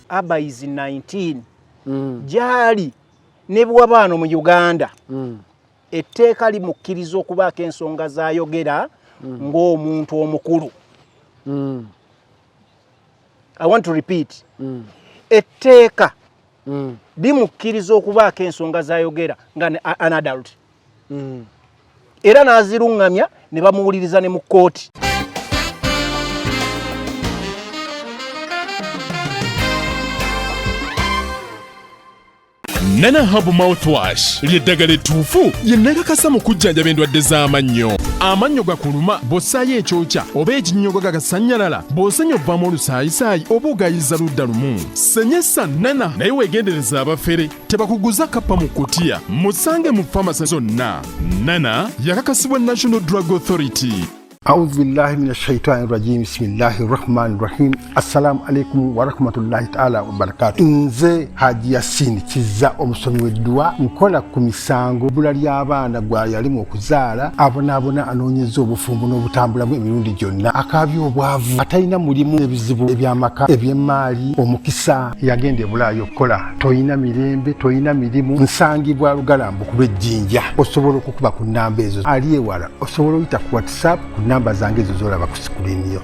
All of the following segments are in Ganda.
Abba is 19. Gyali ne bw'abaano mu Uganda. Etteeka limukkiriza okubaako ensonga z'ayogera ng'omuntu omukulu. I want to repeat. Etteeka limukkiriza okubaako ensonga z'ayogera nga an adult. Era n'aziruŋŋamya ne bamuwuliriza ne mu kkooti. Nana Herb Mouthwash ly'eddagala ettuufu lye nakakasa mu kujjanjaba endwadde z'amannyo. Amannyo gakuluma bw'ossaayo ekyokya oba ekinnyogo gagasannyalala, bw'osenya ovaamu olusaayisaayi oba ogayiza ludda lumu. Senyesa Nana naye weegendereze abafere tebakuguza kappa mu kutiya. Musange mu famasi zonna. Nana yakakasibwa National Drug Authority. A'udhu billahi minash shaitani rajim. Bismillahir rahmanir rahim. Assalamu alaikum wa rahmatullahi ta'ala wa barakatuh. Nze Haji Yasin Kizza omusomi w'edduwa, nkola ku misango bbula ly'abaana gwa yalimu okuzaala, abonaabona anoonyeza obufumbo n'obutambulamu emirundi gyonna, akaabya obwavu, atalina mulimu, ebizibu eby'amaka, eby'emmaali, omukisa yagenda e Bulaaya okukola, tolina mirembe, tolina mirimu. Nsangibwa Lugalambu ku lw'Ejjinja. Osobola okukuba ku nnamba ezo, ali ewala osobola oyita ku WhatsApp ku namba zange ezo z'olaba ku sikulini yo.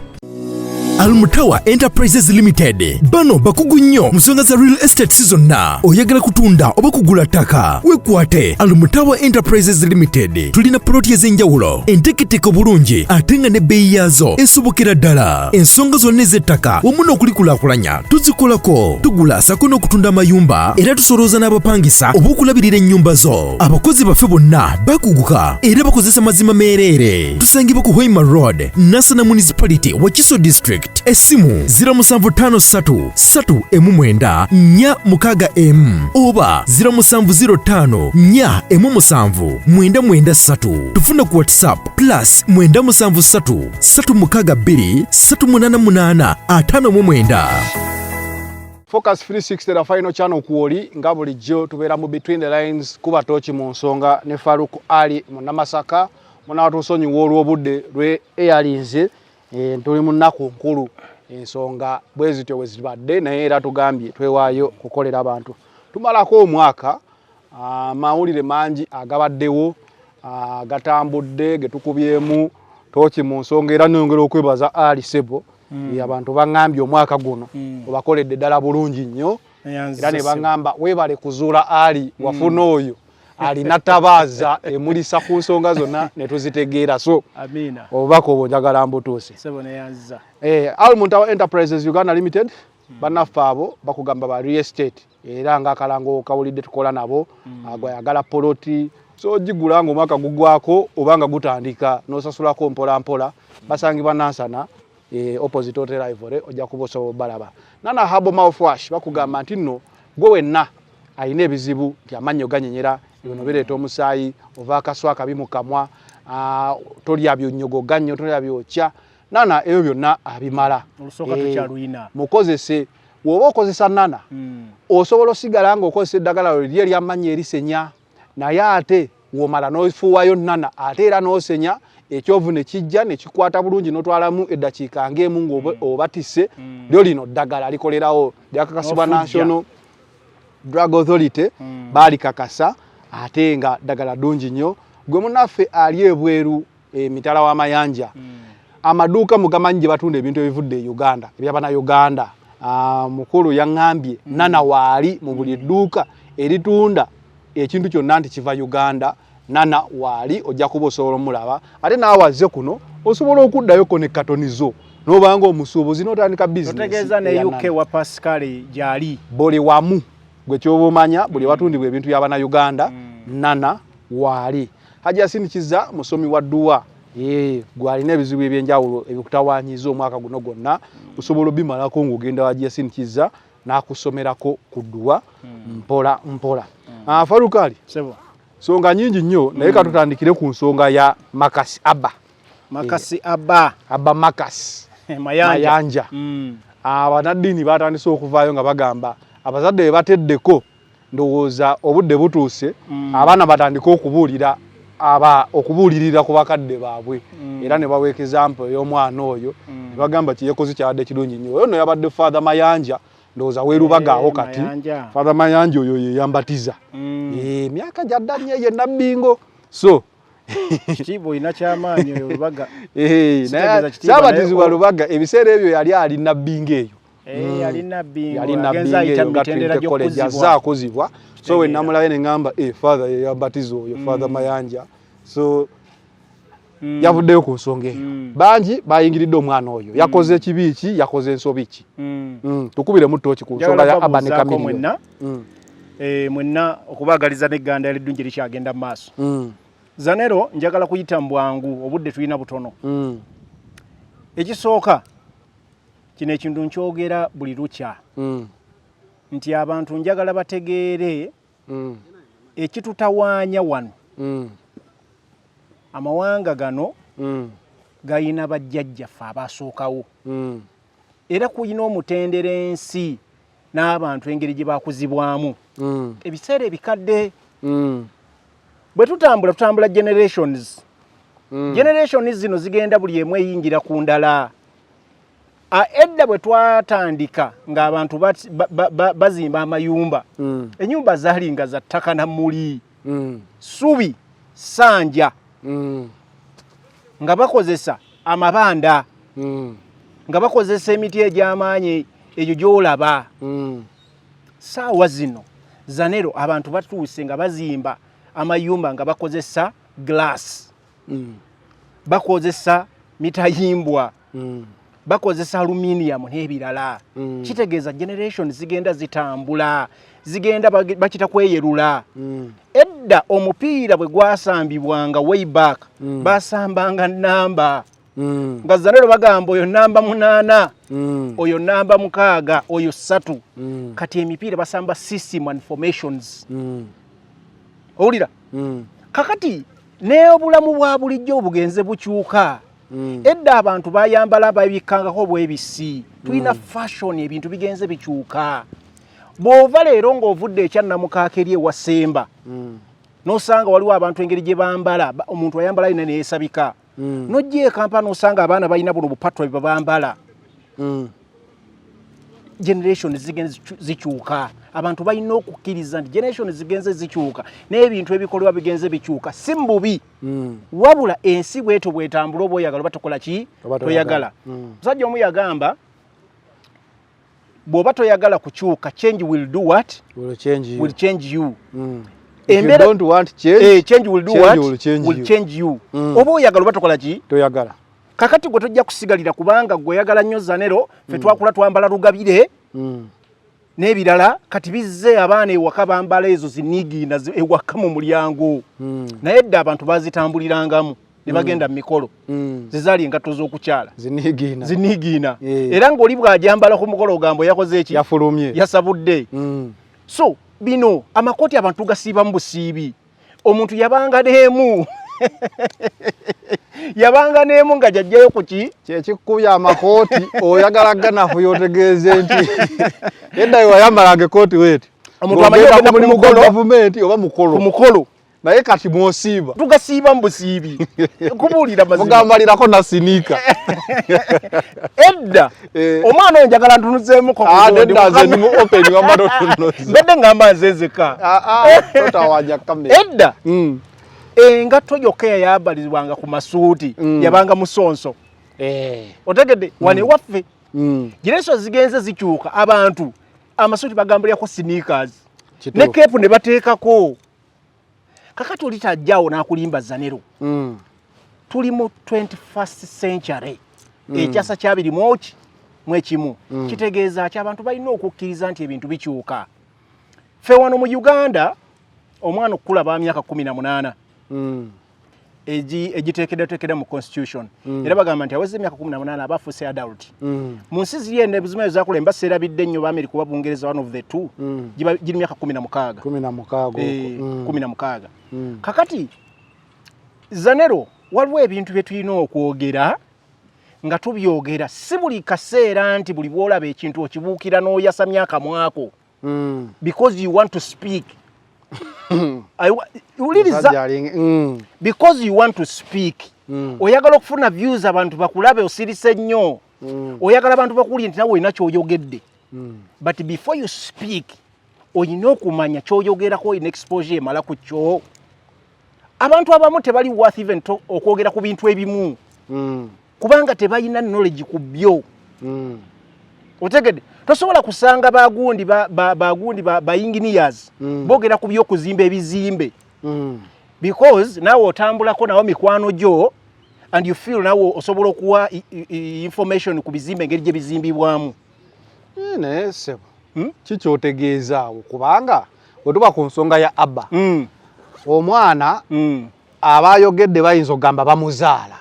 Almutawa Enterprises Limited bano bakugu nnyo mu nsonga za real estate zonna. Oyagala kutunda oba kugula ttaka, wekwate Almutawa Enterprises Limited. Tulina poloti ez'enjawulo enteeketeeke obulungi ate nga n'ebbeeyi yaazo esobokera ddala. Ensonga zonna ez'ettaka wamu n'okulikulaakulanya tuzikolako. Tugula sako n'okutunda amayumba era tusolooza n'abapangisa oba okulabirira ennyumba zo. Abakozi baffe bonna bakuguka era bakozesa mazima meereere. Tusangibwa ku Hoima Road, Nansana Municipality, Wakiso District. Essimu 0753 3 9 4 6 oba 0705 4 7 9 3. Tufuna ku WhatsApp plus 973 362 388 59. Focus 360 the final channel kwoli nga bulijjo tubeera mu Between the Lines kuba tooki mu nsonga ne Faruk Ali Munnamasaka. Munatusonyiwa olw'obudde lwe eyalinze, tuli mu nnaku nkulu, ensonga bwe zityo bwe zibadde, naye era tugambye twewaayo kukolera abantu. Tumalako omwaka, amawulire mangi agabaddewo, gatambudde ge tukubyemu tooki mu nsonga, era nnyongera okwebaza Ali Sebo. Abantu baŋŋambye omwaka guno obakoledde ddala bulungi nnyo, era ne baŋŋamba weebale kuzuula Ali, wafuna oyo alina tabaaza emulisa ku nsonga zonna ne tuzitegeera. So obubaka obwo njagala mbutuuse. Almuntawa Enterprises Uganda Limited, bannaffe abo bakugamba ba real estate, era ng'akalango kawulidde tukola nabo. Gwayagala poloti so gigula ng'omwaka gugwako oba nga gutandika n'osasulako mpola mpola. Basangibwa Nansana, opposite Hotel Ivory, ojja kuba osobola balaba. Nana Herbal Mouthwash bakugamba nti nno gwe wenna alina ebizibu nti amannyo ganyenyera, ebino bireeta omusaayi, ova akaswa akabi mu kamwa, tolya byonyogoga nnyo, tolya byokya, Nana ebyo byonna abimala. Mukozese. Bw'oba okozesa Nana osobola osigala ng'okozesa eddagala lyo liri ery'amannyo erisenya, naye ate womala n'ofuuwayo Nana ate era n'osenya, ekyovu ne kijja ne kikwata bulungi n'otwalamu eddakiika ng'emu ng'obatisse. Lyo lino ddagala likolerawo, lyakakasibwa National Drug Authority, baalikakasa ate nga ddagala ddungi nnyo. Gwe munnaffe ali ebweru emitala w'amayanja, amaduuka mugamanyi gye batunda ebintu ebivudde e Uganda ebyabannayuganda. Mukulu yaŋŋambye Nana waali mu buli dduuka eritunda ekintu kyonna nti kiva Uganda, Nana waali, ojja kuba osobola omulaba. Ate naawe azze kuno osobola okuddayoko ne katoni zo n'obanga omusuubuzi n'otandika bizinesi. Otegeeza ne UK wa Pascal gyali? Buli wamu gwe kyoba omanya buli watundibwa ebintu by'abannayuganda, Nana waali. Hajji Yasin Kizza musomi wa dduwa, gwe alina ebizibu ebyenjawulo ebikutawaanyiza omwaka guno gwonna, osobola obimalako ng'ogenda Hajji Yasin Kizza n'akusomerako ku dduwa mpola mpola. Faruk Ali, nsonga nyingi nnyo, naye katutandikire ku nsonga ya Makasi Abba. Makasi Abba. Abba Makasi Mayanja. Abannaddiini batandise okuvaayo nga bagamba abazadde be bateddeko, ndowooza obudde butuuse abaana batandike okubuulira aba okubuulirira ku bakadde baabwe, era ne bawa example ey'omwana oyo, ne bagamba kyeyakoze kyabadde kirungi nnyo. Oyo nno yabadde Father Mayanja Ndowooza weerubaga awo kati. Mayanja. Father Mayanja oyo ye yambatiza. Emyaka gyadda nnyo eyo Nabbingo. So Kitiibwa olina kyamaanyi oyo Lubaga. Naye Sitegeeza kitiibwa, saabatizibwa naye- Lubaga, ebiseera ebyo yali ali Nabbingo eyo. Yali Nabbingo, Yali agenze Nabbingo ayita eyo mu nga mitendera Trinity College gy'okuzibwa. azze akuzibwa. So we Kitegeera. namulabe ne ŋŋamba, father ye yambatiza oyo, Father Mayanja. So yavuddeyo ku nsonga eyo. Bangi bayingiridde omwana oyo. Yakoze ekibi ki, yakoze ensobi ki? Tukubiremu ttooki ku nsonga Njagala ya Urban babuuzaako Chameleone. mwenna. Mwenna okubaagaliza n'egganda eddungi erikyagenda mu maaso. Zanero njagala kuyita mu bwangu, obudde tulina butono. Ekisooka, kino ekintu nkyogera buli lukya. Nti abantu njagala bategeere ekitutawaanya wano. Amawanga gano gayina bajjajjaffe abasookawo. Era kuyina omutendera ensi n'abantu engeri gye bakuzibwamu. Ebiseera ebikadde bwe tutambula, tutambula generations. Generations zino zigenda buli emu eyingira ku ndala. Edda bwe twatandika ng'abantu bazimba amayumba, ennyumba zaalinga za ttaka na mmuli, ssubi, ssanja, nga bakozesa amabanda, nga bakozesa emiti egy'amaanyi egyo gy'olaba. Ssaawa zino Zanero abantu batuuse nga bazimba amayumba nga bakozesa glass, bakozesa mitayimbwa, bakozesa aluminium n'ebirala. Kitegeeza generation zigenda zitambula, zigenda bakita kweyerula. Edda omupiira bwe gwasambibwanga way back, basambanga namba. Nga Zanero bagamba oyo namba 8, oyo namba 6, oyo 3. Kati emipiira basamba system and formations. Owulira? Kakati n'obulamu bwa bulijjo obugenze bukyuka. Edda abantu bayambala babikkangako bwebisi. Tulina fashion, ebintu bigenze bikyuka. Bw'ova leero ng'ovudde ekyannamukaaka eri ewa Ssemba, n'osanga waliwo abantu engeri gye bambala, omuntu ayambala alina ne yeesabika. N'ojja e Kampala n'osanga abaana balina buno bupatwa bwe bambala. Generation zigenze zikyuka. Abantu balina okukkiriza nti generation zigenze zikyuka, n'ebintu ebikolebwa bigenze bikyuka, si mu bubi. Wabula ensi bw'etyo bw'etambula, oba oyagala oba tokola ki? Oba toyagala. Toyagala. Omusajja omu yagamba, bw'oba toyagala kukyuka, change will do what? Will change you. Will change you. If you Embeera don't want change, change will do change what? will change Will you. change you. Oba oyagala oba tokola ki? Toyagala. Kakati gwe tojja kusigalira kubanga gwe oyagala nnyo Zanero, ffe twakula twambala lugabire n'ebirala, kati bizze abaana ewaka bambala ezo ziniigiina ewaka mu mulyango. Naye edda abantu bazitambulirangamu ne bagenda mu mikolo. Ze zaali engatto z'okukyala. Ziniigiina. Ziniigiina. Era ng'oli bw'ajambala ku mukolo ogamba yakoze eki? Yafulumye. Yasabudde. So bino amakooti abantu gasiibamu busiibi. Omuntu yabanga n'emu. Yabanga n'emu nga gy'aggyayo ku ki? Kyekikubya amakooti oyagala ganafu yotegeeze nti edda we wayambalanga ekooti weeti. Omuntu amanyi Ng'ogenda ogenda ku mulimu ku gwa mukolo. gavumenti oba mukolo. Ku mukolo. Naye kati mw'osiiba. Tugasiiba mu busiibi. Kubuulira mazima. Mugambalirako na siniika. Edda omwana oyo njagala ntunuzeemuko ku gundi. Nedda nze ndi mu open wamma totunuza. Mbadde ngamba nze nzekka. Totawaanya kamera. Edda engatto yokka eyayambalibwanga ku masuuti yabanga musonso. Otegedde? Wano ewaffe. Generation zigenze zikyuka, abantu amasuuti bagambulirako sneakers. Ne keepu ne bateekako. Kakati oli tajjaawo n'akulimba Zanero. Tuli mu 21st century. Ekyasa kyabiri mu ki? Mu ekimu. Kitegeeza ki? Abantu balina okukkiriza nti ebintu bikyuka. Ffe wano mu Uganda omwana okukula ba myaka 18. Egiteekeddwateekeddwa mu constitution. Era bagamba nti aweza emyaka 18 aba afuuse adult. Mu nsi ziri eno ebizima ezakula emba seerabidde nnyo ba America oba Bungereza, one of the two, giri myaka 16. 16 okwo. 16. Kakati Zanero waliwo ebintu bye tulina okwogera nga tubyogera si buli kaseera nti buli bw'olaba ekintu okibuukira n'oyasamya akamwako. Because you want to speak. Wuliriza. Musajja alinga, Because you want to speak. Oyagala okufuna views abantu bakulabe osirise nnyo. Oyagala abantu bakuwulire nti nawe olina ky'oyogedde. But before you speak, olina okumanya kyoyogerako, olina exposure emala ku kyo. Abantu abamu tebali worth even okwogera ku bintu ebimu kubanga tebalina knowledge ku byo. Otegedde? Tosobola kusanga bagundi bagundi ba engineers boogera ku byokuzimba ebizimbe because naawe otambulako nawe mikwano gyo and you feel naawe osobola okuwa information ku bizimbe, engeri gye bizimbibwamu. Eh, naye ssebo, kikyotegeeza awo, kubanga bwe tuba ku nsonga ya abba, omwana abayogedde bayinza okugamba bamuzaala.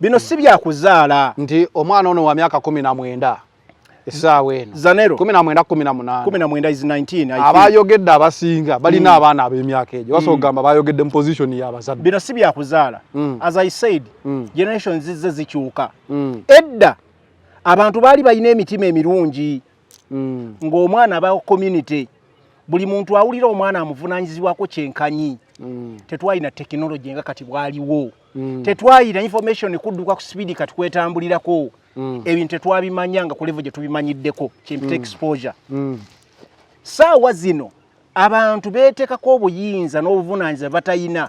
Bino si byakuzaala. Nti omwana ono wa myaka 19 essaawa eno. Zanero. 19, 18. 19 is 19, I think. Abayogedde abasinga balina abaana ab'emyaka egyo, basobola okugamba bayogedde mu position y'abazadde. Bino si byakuzaala. As I said, generations zizze zikyuka. Edda abantu baali balina emitima emirungi, ng'omwana aba community, buli muntu awulira omwana amuvunanyizibwako kyenkanyi. Tetwalina tekinologi nga kati bwaliwo. Tetwalina information kudduka ku speed kati kwetambulirako. Ebintu tetwabimanya nga ku level gye tubimanyiddeko, kyempita exposure. Saawa zino abantu beetekako obuyinza n'obuvunanyizibwa batayina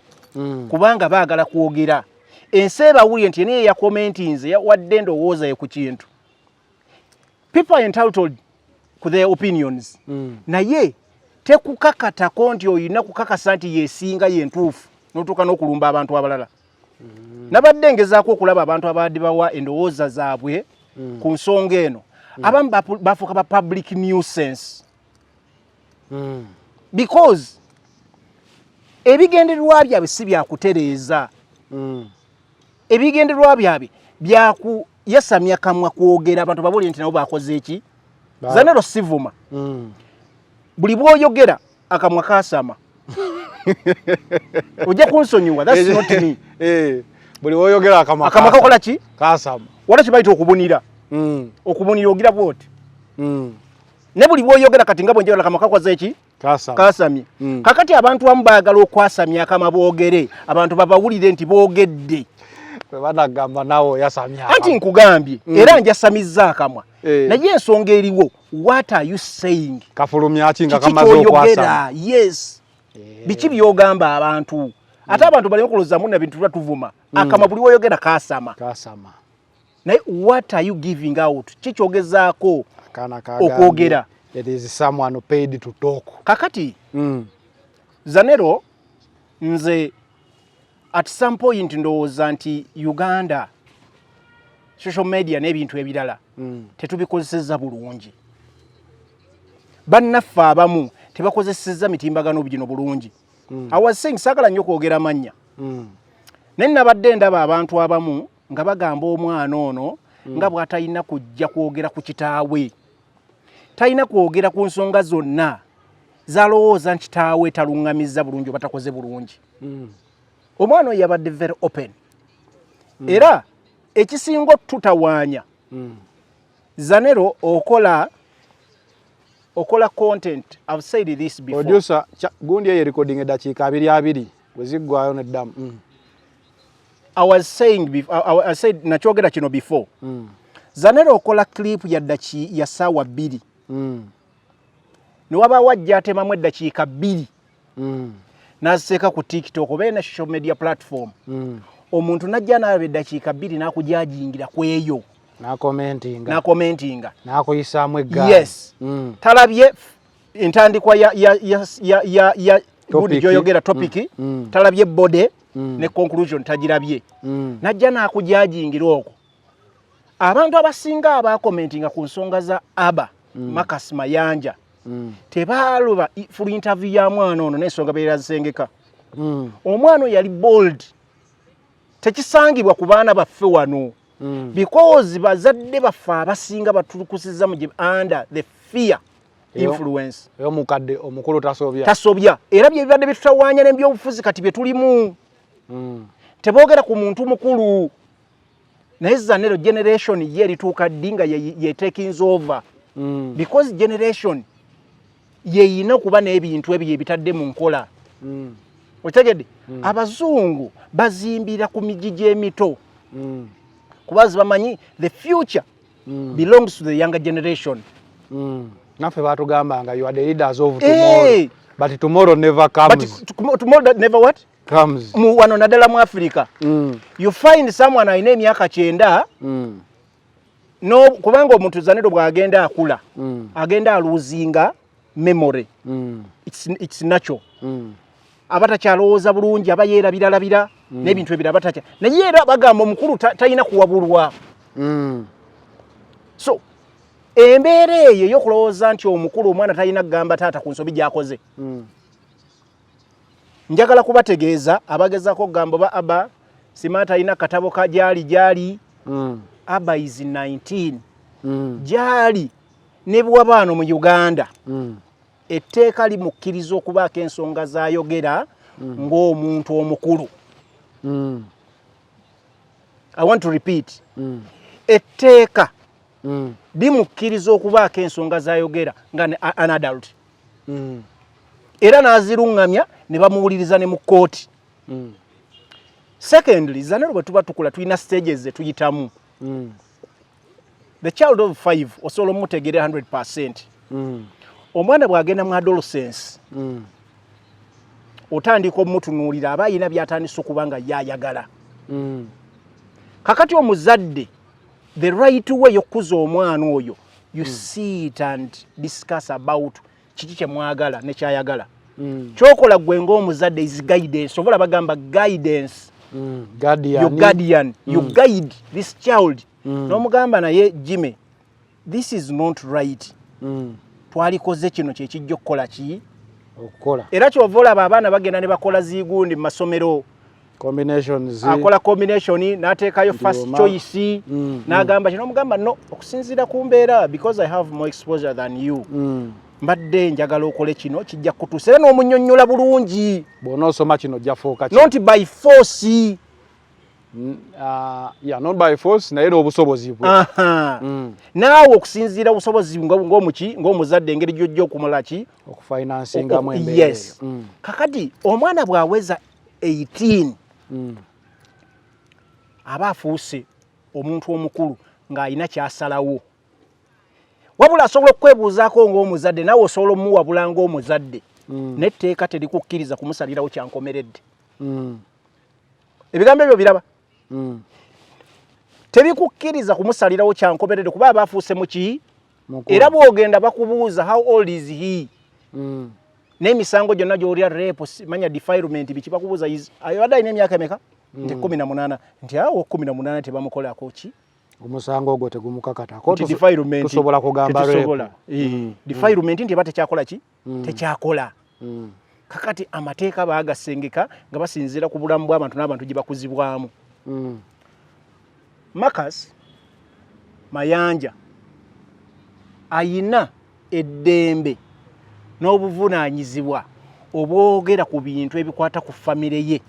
kubanga baagala kwogera, ensi ebawulire nti naye yakomentinze, yawadde endowooza ye ku kintu. People are entitled ku their opinions, naye tekukakatako nti olina kukakasa nti yesinga yentuufu n'otuuka n'okulumba abantu abalala. Nabadde ngezaako okulaba abantu abadde bawa endowooza zaabwe ku nsonga eno. Abamu bafuuka ba public nuisance because ebigendererwa byabwe si byakutereeza. Ebigendererwa byabwe byakuyasamya kamwa kwogera, abantu babulire nti nabo bakoze eki. Zanero, sivuma. Buli bw'oyogera akamwa kasama, ojja kunsonyiwa, that's not me. Eh, buli woyogera akamwa akamwa kakola ki? Kasama. Wala kibayita okubunira. Okubunira ogira bwoti. Ne buli bw'oyogera kati nga bwenjogera, akamwa kakoze eki? Kasama. Kasamye. Kakati abantu abamu baagala okwasamya akamwa boogere, abantu babawulire nti boogedde. Bwe banagamba naawe oyasamya. Anti nkugambye, era njasamizza akamwa. Naye ensonga eriwo, what are you saying? Kafulumya ki nga Kiki kamaze okwasama? Kyoyogera, yes. Biki byogamba abantu? Ate abantu baleme kulowooza munna bintu tuba tuvuma. Akamwa buli woyogera kasama. Kasama. Naye what are you giving out? Kikyogezaako Akaana kagambye, okwogera. It is someone paid to talk. Kakati Zanero, nze at some point ndowooza nti Uganda social media n'ebintu ebirala tetubikozesezza bulungi. Bannaffe abamu tebakozesezza mitimbagano gino bulungi. I was saying, saagala nnyo kwogera mannya, naye nabadde ndaba abantu abamu nga bagamba omwana ono nga bw'atalina kujja kwogera ku kitaawe, talina kwogera ku nsonga zonna zalowooza nti kitaawe taluŋŋamizza bulungi oba takoze bulungi. Omwana oyo yabadde very open. Era ekisinga otutawaanya, Zanero, okola content. I've said this before. Producer, gundi eyo recording eddakiika abiri abiri bwe ziggwayo neddamu. I was saying I said, nakyogera kino before. Zanero, okola clip ya daki ya saawa 2, ne wabaawo ajja atemamu eddakiika 2 n'aziteeka ku TikTok oba ena social media platform. Omuntu najja n'alaba eddakiika 2 n'akujajingira ku eyo. N'akomentinga. N'akomentinga. N'akuyisaamu eggaali. Yes. Talabye entandikwa ya gundi gy'oyogera, topic. Talabye body ne conclusion tagirabye. Najja n'akujajingira okwo. Abantu abasinga abakomentinga ku nsonga za aba Marcus Mayanja tebaaloba full interview ya mwana ono n'ensonga beera zisengeka. Omwana oyo yali bold, tekisangibwa ku baana baffe wano because bazadde baffe abasinga batulukusiza mu under the fear influence. Ey'omukadde omukulu tasobya. Tasobya. Era bye bibadde bitutawaanya n'ebyobufuzi kati bye tulimu. Teboogera ku muntu mukulu. Naye Zanero, generation ye erituuka ddi nga ye taking over? Because generation yeyina okuba n'ebintu ebyo ebitadde mu nkola. Otegedde? Abazungu bazimbira ku migigi emito kuba bamanyi the future belongs to the younger generation. Naffe batugambanga, "You are the leaders of tomorrow." Hey. But tomorrow never comes. But tomorrow never what? Comes. Mu wano naddala mu Africa. You find someone alina emyaka 90 no, kubanga omuntu zanero bw'agenda akula agenda alosinga memory. It's natural. Aba takyalowooza bulungi, aba yeerabiralabira n'ebintu ebirala batakya, naye era bagamba omukulu talina kuwabulwa. So embeera eyo ey'okulowooza nti omukulu, omwana talina kugamba taata ku nsobi gy'akoze, njagala kubategeeza abagezaako okugamba oba aba sima talina katabo ka gyali gyali. Aba is 19. Gyali ne bwabaano mu Uganda, etteeka limukkiriza okubaako ensonga z'ayogera ng'omuntu omukulu. I want to repeat. Etteeka limukkiriza okubaako ensonga z'ayogera nga an adult, era n'aziruŋŋamya ne bamuwuliriza ne mu kkooti. Secondly, zanero bwe tuba tukula tulina stages ze tuyitamu. The child of 5 osobola omutegeera 100. Omwana bw'agenda mu adolescence, otandika omutunuulira, aba ayina by'atandise okuba nga ye ayagala. Kakati omuzadde, the right way y'okukuza omwana oyo, you sit and discuss about kiki kyemwagala nekyayagala. Kyokola gwe ng'omuzadde is guidance, oba bagamba guidance. Guardian. Your guardian, you guide this child n'omugamba, "Naye Jimmy, this is not right. Twalikoze kino, kyekijja okukola ki?" Okukola. Era kyova olaba abaana bagenda ne bakola zigundi mu masomero. Combinations. Akola combination n'ateekayo first choice, n'agamba kino, omugamba, "No, okusinziira ku mbeera, because I have more exposure than you, mbadde njagala okole kino, kijja kutuusa," era n'omunnyonnyola bulungi. Bw'onoosoma kino ojja fuuka ki. Not by force. Yeah, not by force, naye n'obusobozi bwe. Aha. Naawe okusinziira obusobozi ng'omuki, ng'omuzadde, engeri gy'ojja okumala ki okufinancingamu embeera Yes. eyo. Kakati omwana bw'aweza 18, aba afuuse omuntu omukulu ng'alina kyasalawo. Wabula asobola okukwebuuzaako ng'omuzadde, naawe osobola omuwabula ng'omuzadde, n'etteeka terikukkiriza kumusalirawo kyankomeredde. Ebigambo ebyo biraba, tebikukkiriza kumusalirawo kyankomeredde kuba aba afuuse muki. Mukulu. Era bw'ogenda bakubuuza, "How old is he?" N'emisango gyonna gy'olya, rape, manya defilement, biki, bakubuuza, "Abadde alina emyaka emeka?" Nti 18. Nti awo 18 tebamukolako ki? Omusango ogwo tegumukakatako. Nti defilement Tusobola kugamba tetusobola. rape. Eh, defilement nti eba tekyakola ki? Tekyakola. Kakati amateeka baagasengeka nga basinziira ku bulamu bw'abantu n'abantu gye bakuzibwamu. Marcus Mayanja ayina eddembe n'obuvunaanyizibwa obwogera ku bintu ebikwata ku famire ye.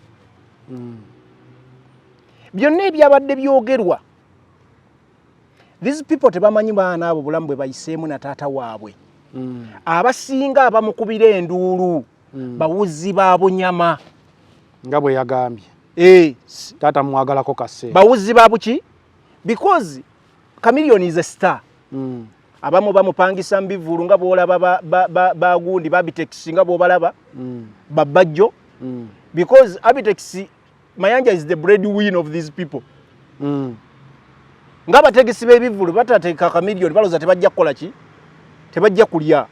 Byonna ebyabadde byogerwa, these people tebamanyi baana abo bulamu bwe bayiseemu na taata waabwe. Abasinga abamukubira enduulu bawuzi ba bunyama. Nga bwe yagambye, Eh, taata mwagalako kaseera. Bawuzi ba buki, because Chameleon is a star. Abamu bamupangisa mu bivvulu nga bwolaba bagundi babitex, nga bwobalaba babajjo, because Abitex Mayanja is the bread winner of these people. Ng'abategesi b'ebivvulu batateeka Chameleon, balowooza tebajja kukola ki? Tebajja kulya.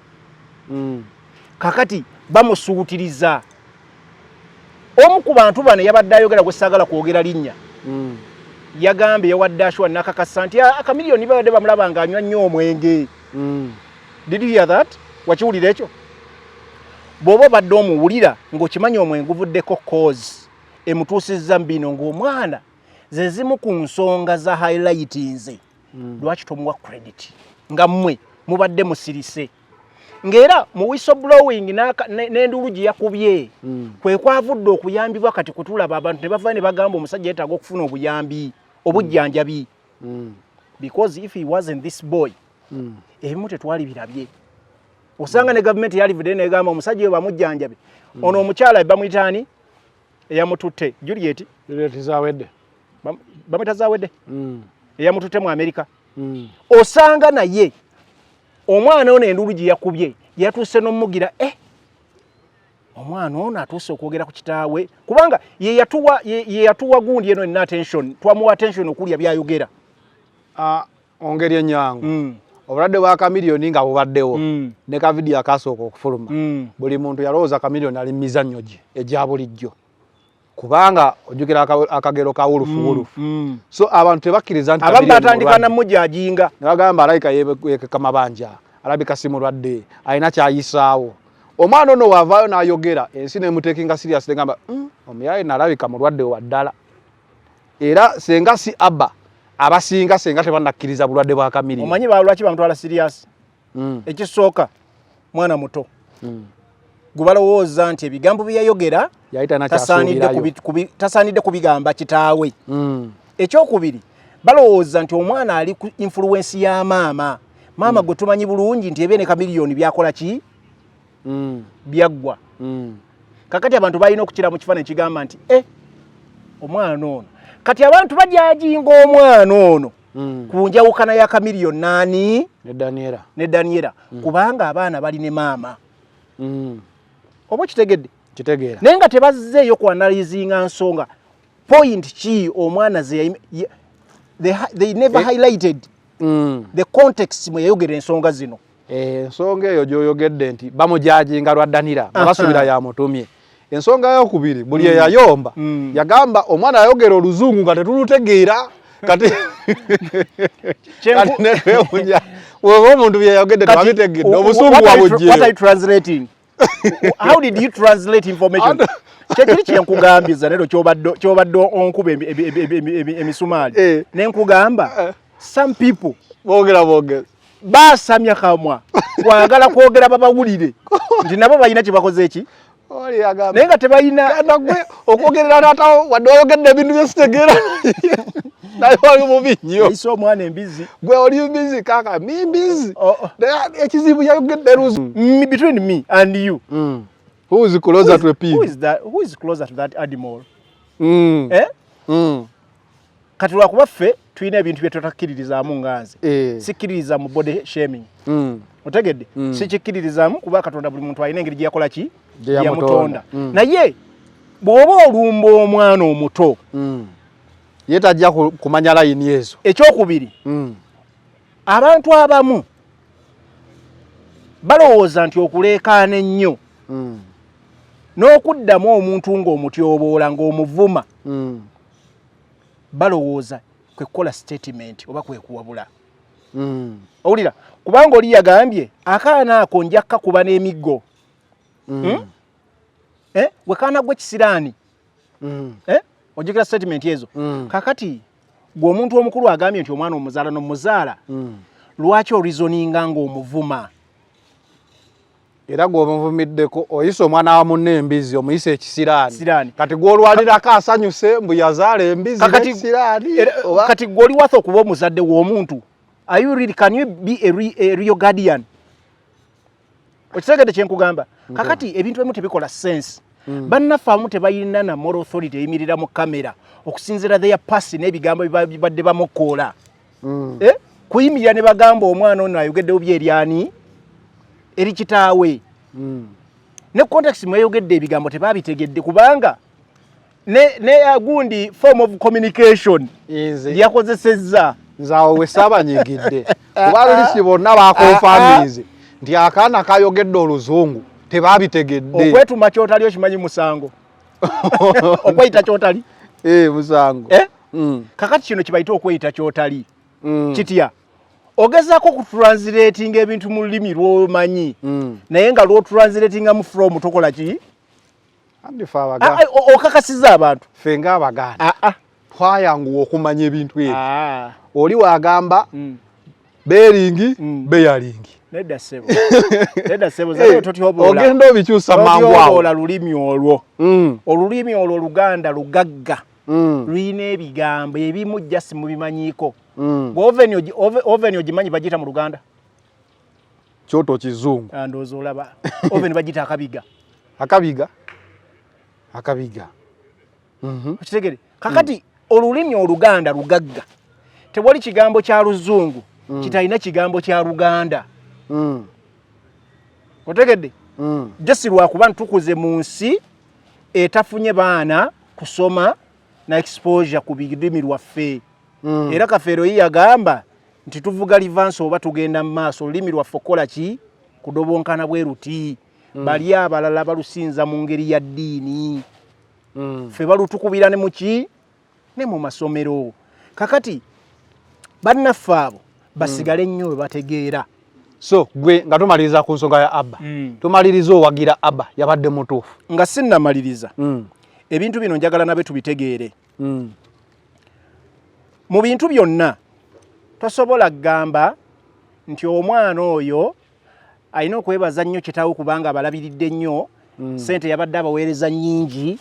Kakati bamusuutiriza. Omu ku bantu bano yabadde ayogera, gwe saagala kwogera linnya, yagambye, yawadde ashuwa nakakasa nti, "Ah, Chameleon babadde bamulaba ng'anywa nnyo omwenge." Did you hear that? Wakiwulira ekyo? Bw'oba obadde omuwulira ng'okimanyi omwenge guvuddeko cause emutuusizza mu bino, ng'omwana ze zimu ku nsonga za highlight, nze lwaki tomuwa credit nga mmwe mubadde musirise? Ng'era mu whistleblowing n'enduulu gye yakubye kwe kwavudde okuyambibwa. Kati kutulaba abantu ne bavayo ne bagamba omusajja yeetaaga okufuna obuyambi, obujjanjabi, because if he wasn't this boy, ebimu tetwali birabye. Osanga ne gavumenti yalivuddeyo negamba omusajja oyo bamujjanjabe. Ono omukyala bamuyita ani eyamututte? Juliet. Juliet Zawedde. Bamuyita Zawedde, eyamututte mu Amerika. Osanga naye Omwana ono enduulu gye yakubye yatuuse n'omugira omwana ono atuuse okwogera ku kitaawe, kubanga ye yatuwa gundi eno ena attention, twamuwa attention okulya byayogera. Ongeri enyangu obulwadde bwa Chameleone nga bubaddewo ne ka video akasooka okufuluma, buli muntu yalowooza Chameleone ali mizannyo gye egya bulijjo, kubanga ojjukira akagero ka wulufu wulufu. So abantu tebakkiriza nti abamu batandika namujajinga ne bagamba alayika yeekeka mabanja, alabika si mulwadde, alina kyayisaawo. Omwana ono waavaayo n'ayogera, ensi nemutekinga serious, negamba omuyaye nalabika mulwadde wa ddala. Era senga si abba abasinga senga tebannakkiriza bulwadde bwa Chameleone. Omanyi lwaki bamutwala serious? Ekisooka mwana muto, gwe balowooza nti ebigambo bye yayogera tasaanidde kubigamba kitaawe. Ekyokubiri, balowooza nti omwana ali ku influence ya maama. Maama gwe tumanyi bulungi nti ebye ne Chameleone byakola ki? Byaggwa. Kakati abantu balina okukira mu kifaananyi kigamba nti omwana ono. Kati abantu bajajinga omwana ono ku njawukana ya Chameleone nani? Ne Daniela. Kubanga abaana bali ne maama. Oba okitegedde? Kitegeera. Naye nga tebazzeeyo ku analyzinga nsonga. Point ki omwana ze they never highlighted the context mwe yayogera ensonga zino. Ensonga eyo gy'oyogedde nti bamujajinga lwa Daniela, basuubira yamutumye. Ensonga eyokubiri, buli eyayomba yagamba omwana yayogera oluzungu nga tetulutegeera. Kati netwewunya oba omuntu byeyayogedde tebabitegedde, obusungu wabugyeyo. What are you translating? How did you translate information? Kyekiri kyenkugambye Zanero, kyobadde onkuba emisumaali nenkugamba some people boogera boogera basamya kamwa kwagala kwogera babawulire nti nabo balina kyebakoze eki, naye nga tebalina. Okwogerera taatawo wadde oyogedde ebintu byesitegeera, naye oli mubi nnyo. Oyise omwana embizi. Gwe oli mbizi kaka mi mbizi. Ekizibu yayogedde luzi. Between me and you, who is closer to a pig? Who is closer to that animal? Eh? Kati lwakuba ffe tulina ebintu bye tutakkiririzaamu nga nze sikkiririza mu body shaming. Otegedde? Sikikkiririzaamu kuba Katonda buli muntu alina engeri gye yakola ki, gye yamutonda. Naye bw'oba olumba omwana omuto, ye tajja kumanya layini ezo. Ekyokubiri, abantu abamu balowooza nti okuleekaana ennyo n'okuddamu omuntu ng'omutyoboola, ng'omuvuma, balowooza kwe kukola statement oba kwe kuwabula. Owulira? Kubanga oli yagambye akaana ako nja kukakuba n'emiggo. Wekaana gwe kisiraani. Ojjukira statement ezo? Kakati gwe omuntu omukulu agambye nti omwana omuzaala n'omuzaala, lwaki orizoninga ng'omuvuma? Era gw'omuvumiddeko oyise omwana wa munne embizi, omuyise ekisiraani. Kati gw'olwalirako asanyuse mbu yazaala embizi n'ekisiraani. Kati gwe oli watha okuba omuzadde w'omuntu? Are you really, can you be a real guardian? Okitegedde kyenkugamba? Kakati ebintu ebimu tebikola sense. Bannaffe abamu tebalina na moral authority eyimirira mu kamera okusinziira their past n'ebigambo bibadde bamukoola. Kuyimirira ne bagamba omwana ono ayogeddewo byeryani eri kitaawe. Ne context mweyogedde ebigambo tebabitegedde, kubanga ne gundi form of communication yakozesezza. Nze awo we saabanyigidde, kuba lulisi bonna bakonfamize nti akaana kayogedde oluzungu tebabitegedde. Okwetuma kyotali okimanyi musango, okweyita kyotali. Musango. Kakati kino kibayita okweyita kyotali. Kitya? Ogezaako okutranslatinga ebintu mu lulimi lw'omanyi, naye nga lwotranslatingamu from tokola ki? Okakasiza abantu. Ffe ng'Abaganda twayanguwa okumanya ebintu ebyo. Oli wagamba beeringi beyalingi. Nedda ssebo, nedda ssebo, totyobola. Ogenda obikyusa mangu awo. Totyoboola lulimi olwo. Olulimi olwo Oluganda lugagga, lulina ebigambo ebimu just mubimanyiiko. Oven ogimanyi bagiyita mu Luganda? Kyoto kizungu. Ndowooza olaba oven bagiyita akabiga. Akabiga, akabiga. Okitegere? Kakati olulimi Oluganda lugagga, tewali kigambo kya luzungu kitalina kigambo kya Luganda. Otegedde? Just lwakuba ntukuze mu nsi etafunye baana kusoma na exposure ku birimi lwaffe. Era Kafeero ye yagamba nti tuvuga reverse oba tugenda mu maaso, olulimi lwaffe okukola ki kudobonkana bwe luti. Bali abalala balusinza mu ngeri ya ddiini, ffe balutukubira ne muki ne mu masomero. Kakati bannaffe abo basigale nnyo bwe bategeera. So gwe nga tumaliriza ku nsonga ya Abba, tumaliriza owagira Abba yabadde mutuufu? Nga sinnamaliriza, ebintu bino njagala nabe tubitegeere. Mu bintu byonna tosobola kugamba nti omwana oyo alina okwebaza nnyo kitaawe kubanga abalabiridde nnyo, sente yabadde abaweereza nnyingi.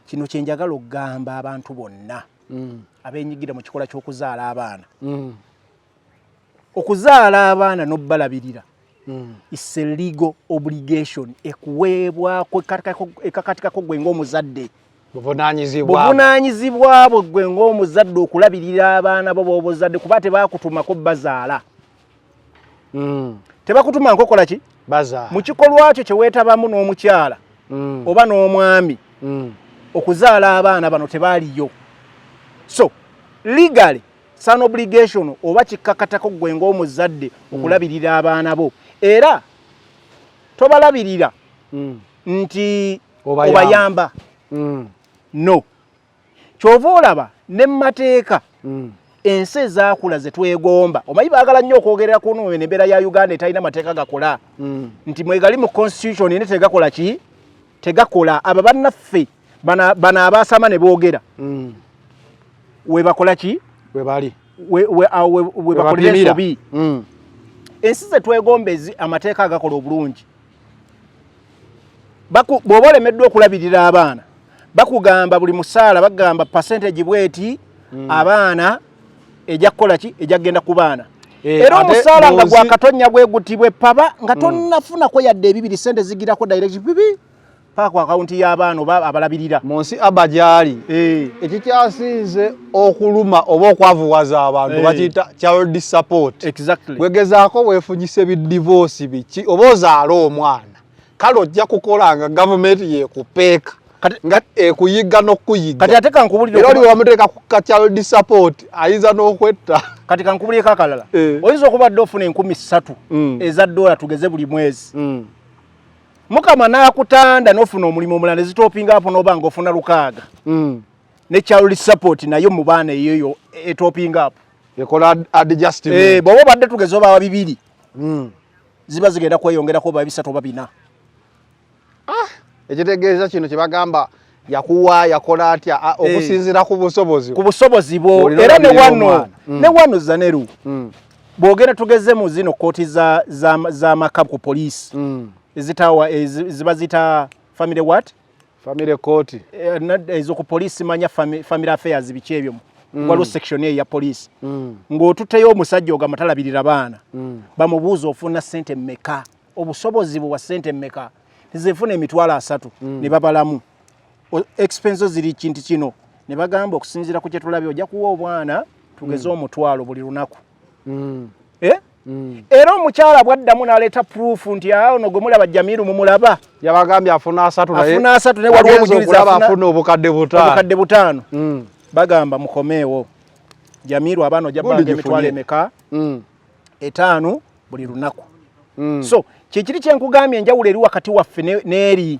Kino kye njagala okugamba abantu bonna abenyigira mu kikola ky'okuzaala abaana. Okuzaala abaana n'obbalabirira is a legal obligation ekuweebwako, ekakatikako gwe ng'omuzadde. Buvunaanyizibwa. Buvunaanyizibwa bwe gwe ng'omuzadde okulabirira abaana bo b'obuzadde, kuba tebakutumako bazaala. Tebakutuma nkokola ki? Bazaala. Mu kikolwa kyo kye weetabamu n'omukyala oba n'omwami okuzaala abaana bano, tebaaliyo. So legally it's an obligation oba kikakatako gwe ng'omuzadde okulabirira abaana bo, era tobalabirira nti Obayamba. Obayamba. No, kyova olaba ne mu mateeka ensi ezaakula ze twegomba, omanyi baagala nnyo okwogerera ku eno embeera ya Uganda etalina mateeka gakola nti mwegali mu constitution ne tegakola ki, tegakola. Abo bannaffe bano abaasama ne boogera webakola ki? Webali. We bakolera Webapimira. ensobi. Ensi ze twegomba ezi amateeka agakola obulungi, bw'oba olemeddwa okulabirira abaana, bakugamba buli musaala, bagamba percentage bweti abaana ejja kukola ki, ejja kugenda ku baana. Era Ate omusaala nga gwakatonya bwe guti bwe paba nga tonnafunako yadde ebibiri, sente zigirako direct bibi paka ku akawunti y'abaana oba abalabirira. Mu nsi Abba gyali, ekikyasinze okuluma oba okwavuwaza abantu bakiyita child support. Wegezaako weefunyisa ebidivosi biki oba ozaale omwana, kale ojja kukola nga gavumenti yekupeeka nga ekuyiga n'okuyiga. Kati ate kankubulire. Era oli wamuteeka ku ka child support ayinza n'okwetta. Kati kankubulireko akalala. Oyinza okubadde ofuna 3000 eza dola tugeze buli mwezi, Mukama n'akutanda n'ofuna omulimu omulala ne zitopinga apo, n'oba nga ofuna 600, ne child support nayo mu baana eyoyo etopinga apo. Ekola adjustment. Bw'oba obadde tugeze obawa 200, ziba zigenda kweyongerako oba 3 oba 4. Ekitegeeza kino kye bagamba yakuwa yakola atya, okusinziira ku busobozi. Ku busobozi bwo. Olina Era ne olabirira wano omwana. Ne wano zaneru bw'ogenda tugeze mu zino kooti z'amaka ku poliisi ezitawa ziba zita family what? Family court. Ezo ku poliisi, manya family affairs biki ebyo. Waliwo section eyo ya poliisi ng'otutteyo omusajja ogamba talabirira baana, bamubuuza ofuna ssente mmeka, obusobozi bwe wa ssente mmeka, nze 30,000, ne babalamu expenses ziri kinti kino, ne bagamba okusinziira ku kye tulabye ojja kuwa obwana tugeze 1000 buli lunaku. Eh? Era omukyala bwaddamu n'aleeta proof nti awo no gwe mulaba Jamiru mumulaba. Yabagambye afuna 30 naye Afuna 30 naye waliwo agenze obujulizi okulaba afuna 5,000. 5,000. Bagamba mukomeewo Jamiru, abaana ojja Gundi bbanga 50,000 gifunye. emeka? 5 buli lunaku. So kyekiri kyenkugambye, enjawulo eri wakati waffe n'eri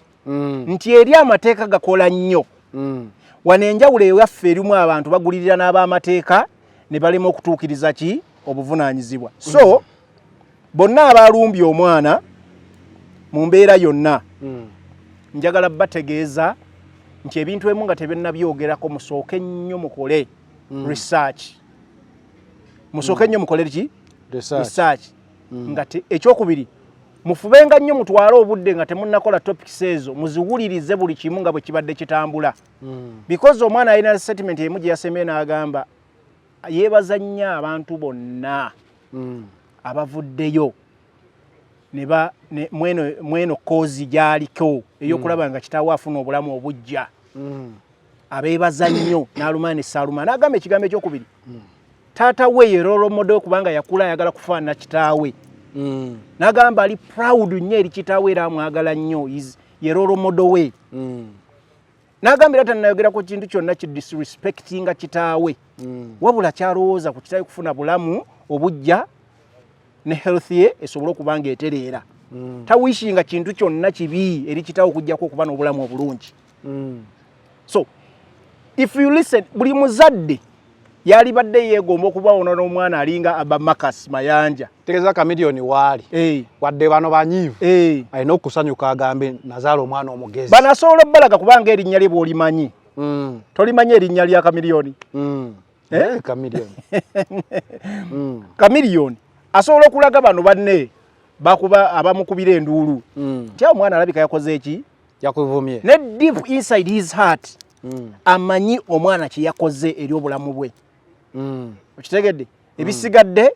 nti eri amateeka gakola nnyo. Wano enjawulo ewaffe erimu abantu bagulirira n'ab'amateeka ne balema okutuukiriza ki obuvunaanyizibwa. So bonna abalumbye omwana mu mbeera yonna, njagala bategeeza nti ebintu ebimu nga tebinnabyogerako, musooke nnyo mukole research, musooke nnyo mukole ki? Research. Research. Nga ekyokubiri, mufubenga nnyo mutwale obudde nga temunnakola topics ezo, muziwulirize buli kimu nga bwe kibadde kitambula, because omwana alina statement emu gye yasembeyo n'agamba yeebaza nnyo abantu bonna abavuddeyo ne ba ne mweno cause gy'aliko ey'okulaba nga kitaawe afuna obulamu obujja. Abeebaza nnyo n'alumana ne saalumana. N'agamba ekigambo ekyokubiri, taata we ye role model kubanga yakula ayagala kufaanana kitaawe. N'agamba ali proud nnyo eri kitaawe era amwagala nnyo, ye role model we. N'agamba era tannayogera ku kintu kyonna ki disrespectinga kitaawe, wabula kyalowooza ku kitaawe kufuna bulamu obujja ne health ye esobole okuba nga etereera. Tawishinga kintu kyonna kibi eri kitaawe okuggyako okuba n'obulamu obulungi. So if you listen, buli muzadde yalibadde yeegomba okubawona n'omwana alinga Abba Marcus Mayanja. Tegeeza Chameleone waali, wadde bano banyiivu, alina okusanyuka agambe nazaala omwana omugezi. Bano asobola obbalaga kubanga erinnya lye bw'olimanyi, tolimanyi erinnya lya Chameleone? Eh? Chameleone. Chameleone asobola okulaga bano banne bakuba abamukubira enduulu nti awo omwana alabika yakoze eki, yakuvumye, ne deep inside his heart amanyi omwana kye yakoze eri obulamu bwe. Okitegedde? Ebisigadde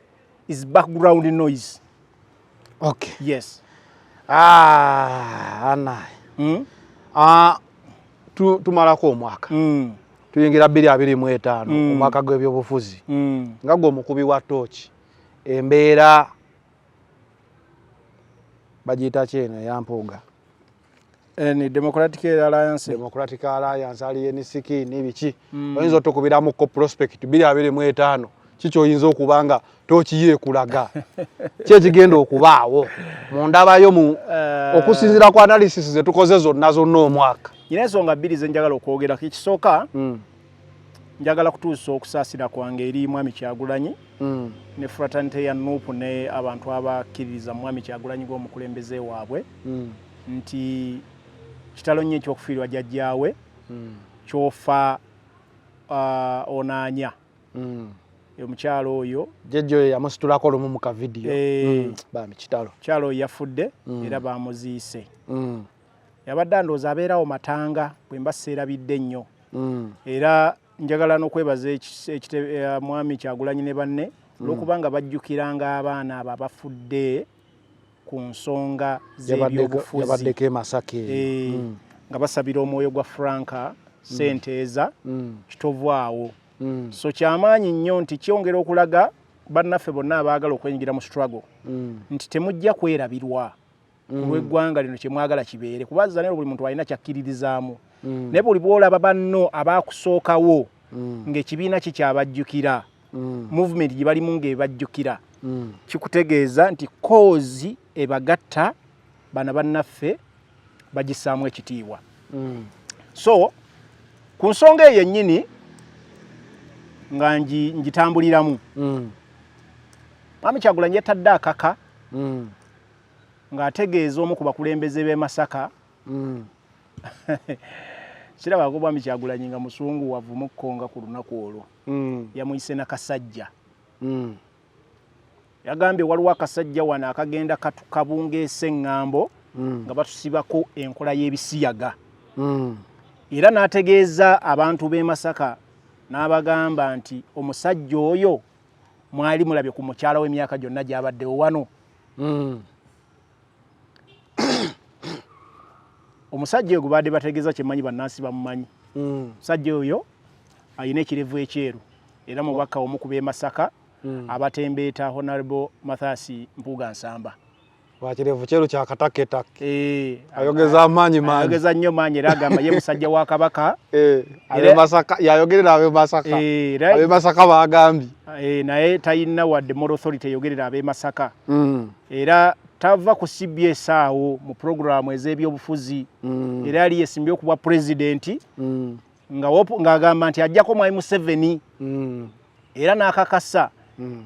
is background noise. Yes. Ah, anaye. Ah, tumalako omwaka, tuyingira 2025, omwaka gw'ebyobufuzi. Nga gwe omukubi wa tooki, embeera bagiyita kyeno eya Mpuuga? Ni Democratic Alliance. Democratic Alliance, Alien Skin, biki? Oyinza otukubiramuko prospect 2025, kiki oyinza okuba nga tooki yeekulaga ki ekigenda okubaawo mu ndabayo mu okusinziira ku analysis ze tukoze zonna zonna omwaka? Nyina ensonga bbiri ze njagala okwogerako. Ekisooka, njagala kutuusa okusaasira kwange eri Mwami Kyagulanyi ne fraternity ya NUP ne abantu abakkiririza Mwami Kyagulanyi ng'omukulembeze waabwe, nti kitalo nnyo ekyokufiirwa jjajjaawe kyofa onaanya omukyalo oyo. Jjajja oyo yamusitulako olumu mu kavidiyo. Bambi kitalo. Mukyalo oyo yafudde era bamuziise. Yabadde andowooza abeerawo Matanga bwe mba seerabidde nnyo. Era njagala n'okwebaza Mwami Kyagulanyi ne banne olw'okubanga bajjukiranga abaana abo abafudde ku nsonga z'ebyobufuzi. Yabaddeko e Masaka eyo. Nga basabira omwoyo gwa Franka Senteeza kitovu awo. So kyamaanyi nnyo nti kyongera okulaga bannaffe bonna abaagala okwenyigira mu struggle nti temujja kwerabirwa olw'eggwanga lino kyemwagala kibeere, kuba zanero buli muntu alina kyakkiririzaamu, naye buli bw'olaba banno abaakusookawo ng'ekibiina kikyabajjukira, movement gye balimu ng'ebajjukira, kikutegeeza nti cause ebagatta bana bannaffe bagissaamu ekitiibwa. So ku nsonga eyo yennyini nga ngitambuliramu, Mwami Kyagulanyi yatadde akaka ng'ategeeza omu ku bakulembeze b'e Masaka. Kirabako Mwami Kyagulanyi nga musungu wavumukko nga ku lunaku olwo yamuyise nakasajja. Yagambye waliwo akasajja wano akagenda kabungeesa eŋŋambo nga batusibako enkola y'ebisiyaga. Era n'ategeeza abantu b'e Masaka n'abagamba nti omusajja oyo mwali mulabye ku mukyala w'emyaka gyonna gy'abaddewo wano. Omusajja oyo gwe baadde bategeeza, kyemmanyi bannansi bamumanyi. Omusajja oyo alina ekirevu ekyeru era mubaka omu ku b'e Masaka abatembeeta Honorable Mathias Mpuuga Nsamba. Wakirevu kyeru kyakataketake. Ayogeza amaanyi mangi. Ayogeza nnyo maanyi era agamba ye musajja wa Kabaka. Ab'e Masaka, yayogerera ab'e Masaka. Ab'e Masaka bagambye. Naye talina wadde moral authority eyogerera ab'e Masaka. Era tava ku CBS awo mu puroguramu ez'ebyobufuzi. Era yali yesimbye okuba pulezidenti ng'agamba nti ajjako Mwami Museveni. Era n'akakasa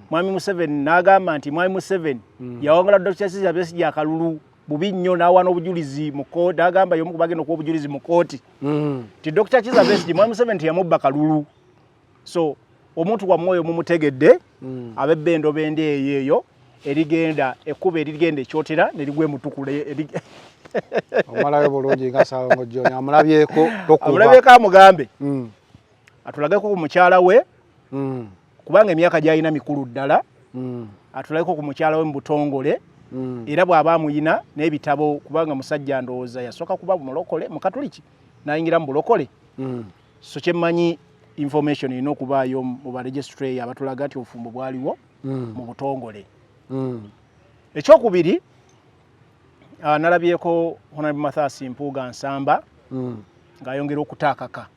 Mwami Museveni n'agamba nti Mwami Museveni yawangula Dr. Kizza Besigye akalulu bubi nnyo, n'awa n'obujulizi mu kkooti, n'agamba y'omu ku bagenda okuwa obujulizi mu kkooti nti Dr. Kizza Besigye Mwami Museveni teyamubba kalulu. So omuntu wammwe oyo mumutegedde, ab'ebbendobendo eyo eyo erigenda ekkubo erigenda ekyotera ne ligwa emutukula. Omalayo bulungi nga Ssalongo John amulabyeko tokuba. Amulabyeko amugambe atulageko ku mukyala we, kubanga emyaka gy'alina mikulu ddala. Atulageko ku mukyala we mu butongole, era bw'aba amuyina n'ebitabo, kubanga musajja ndowooza yasooka kuba mulokole, mukatuliki, n'ayingira mu bulokole. So kyemmanyi information erina okubaayo mu baregistry abatulaga nti obufumbo bwaliwo mu butongole. Ekyokubiri, nalabyeko Honorable Mathias Mpuuga Nsamba ng'ayongera okutaakaka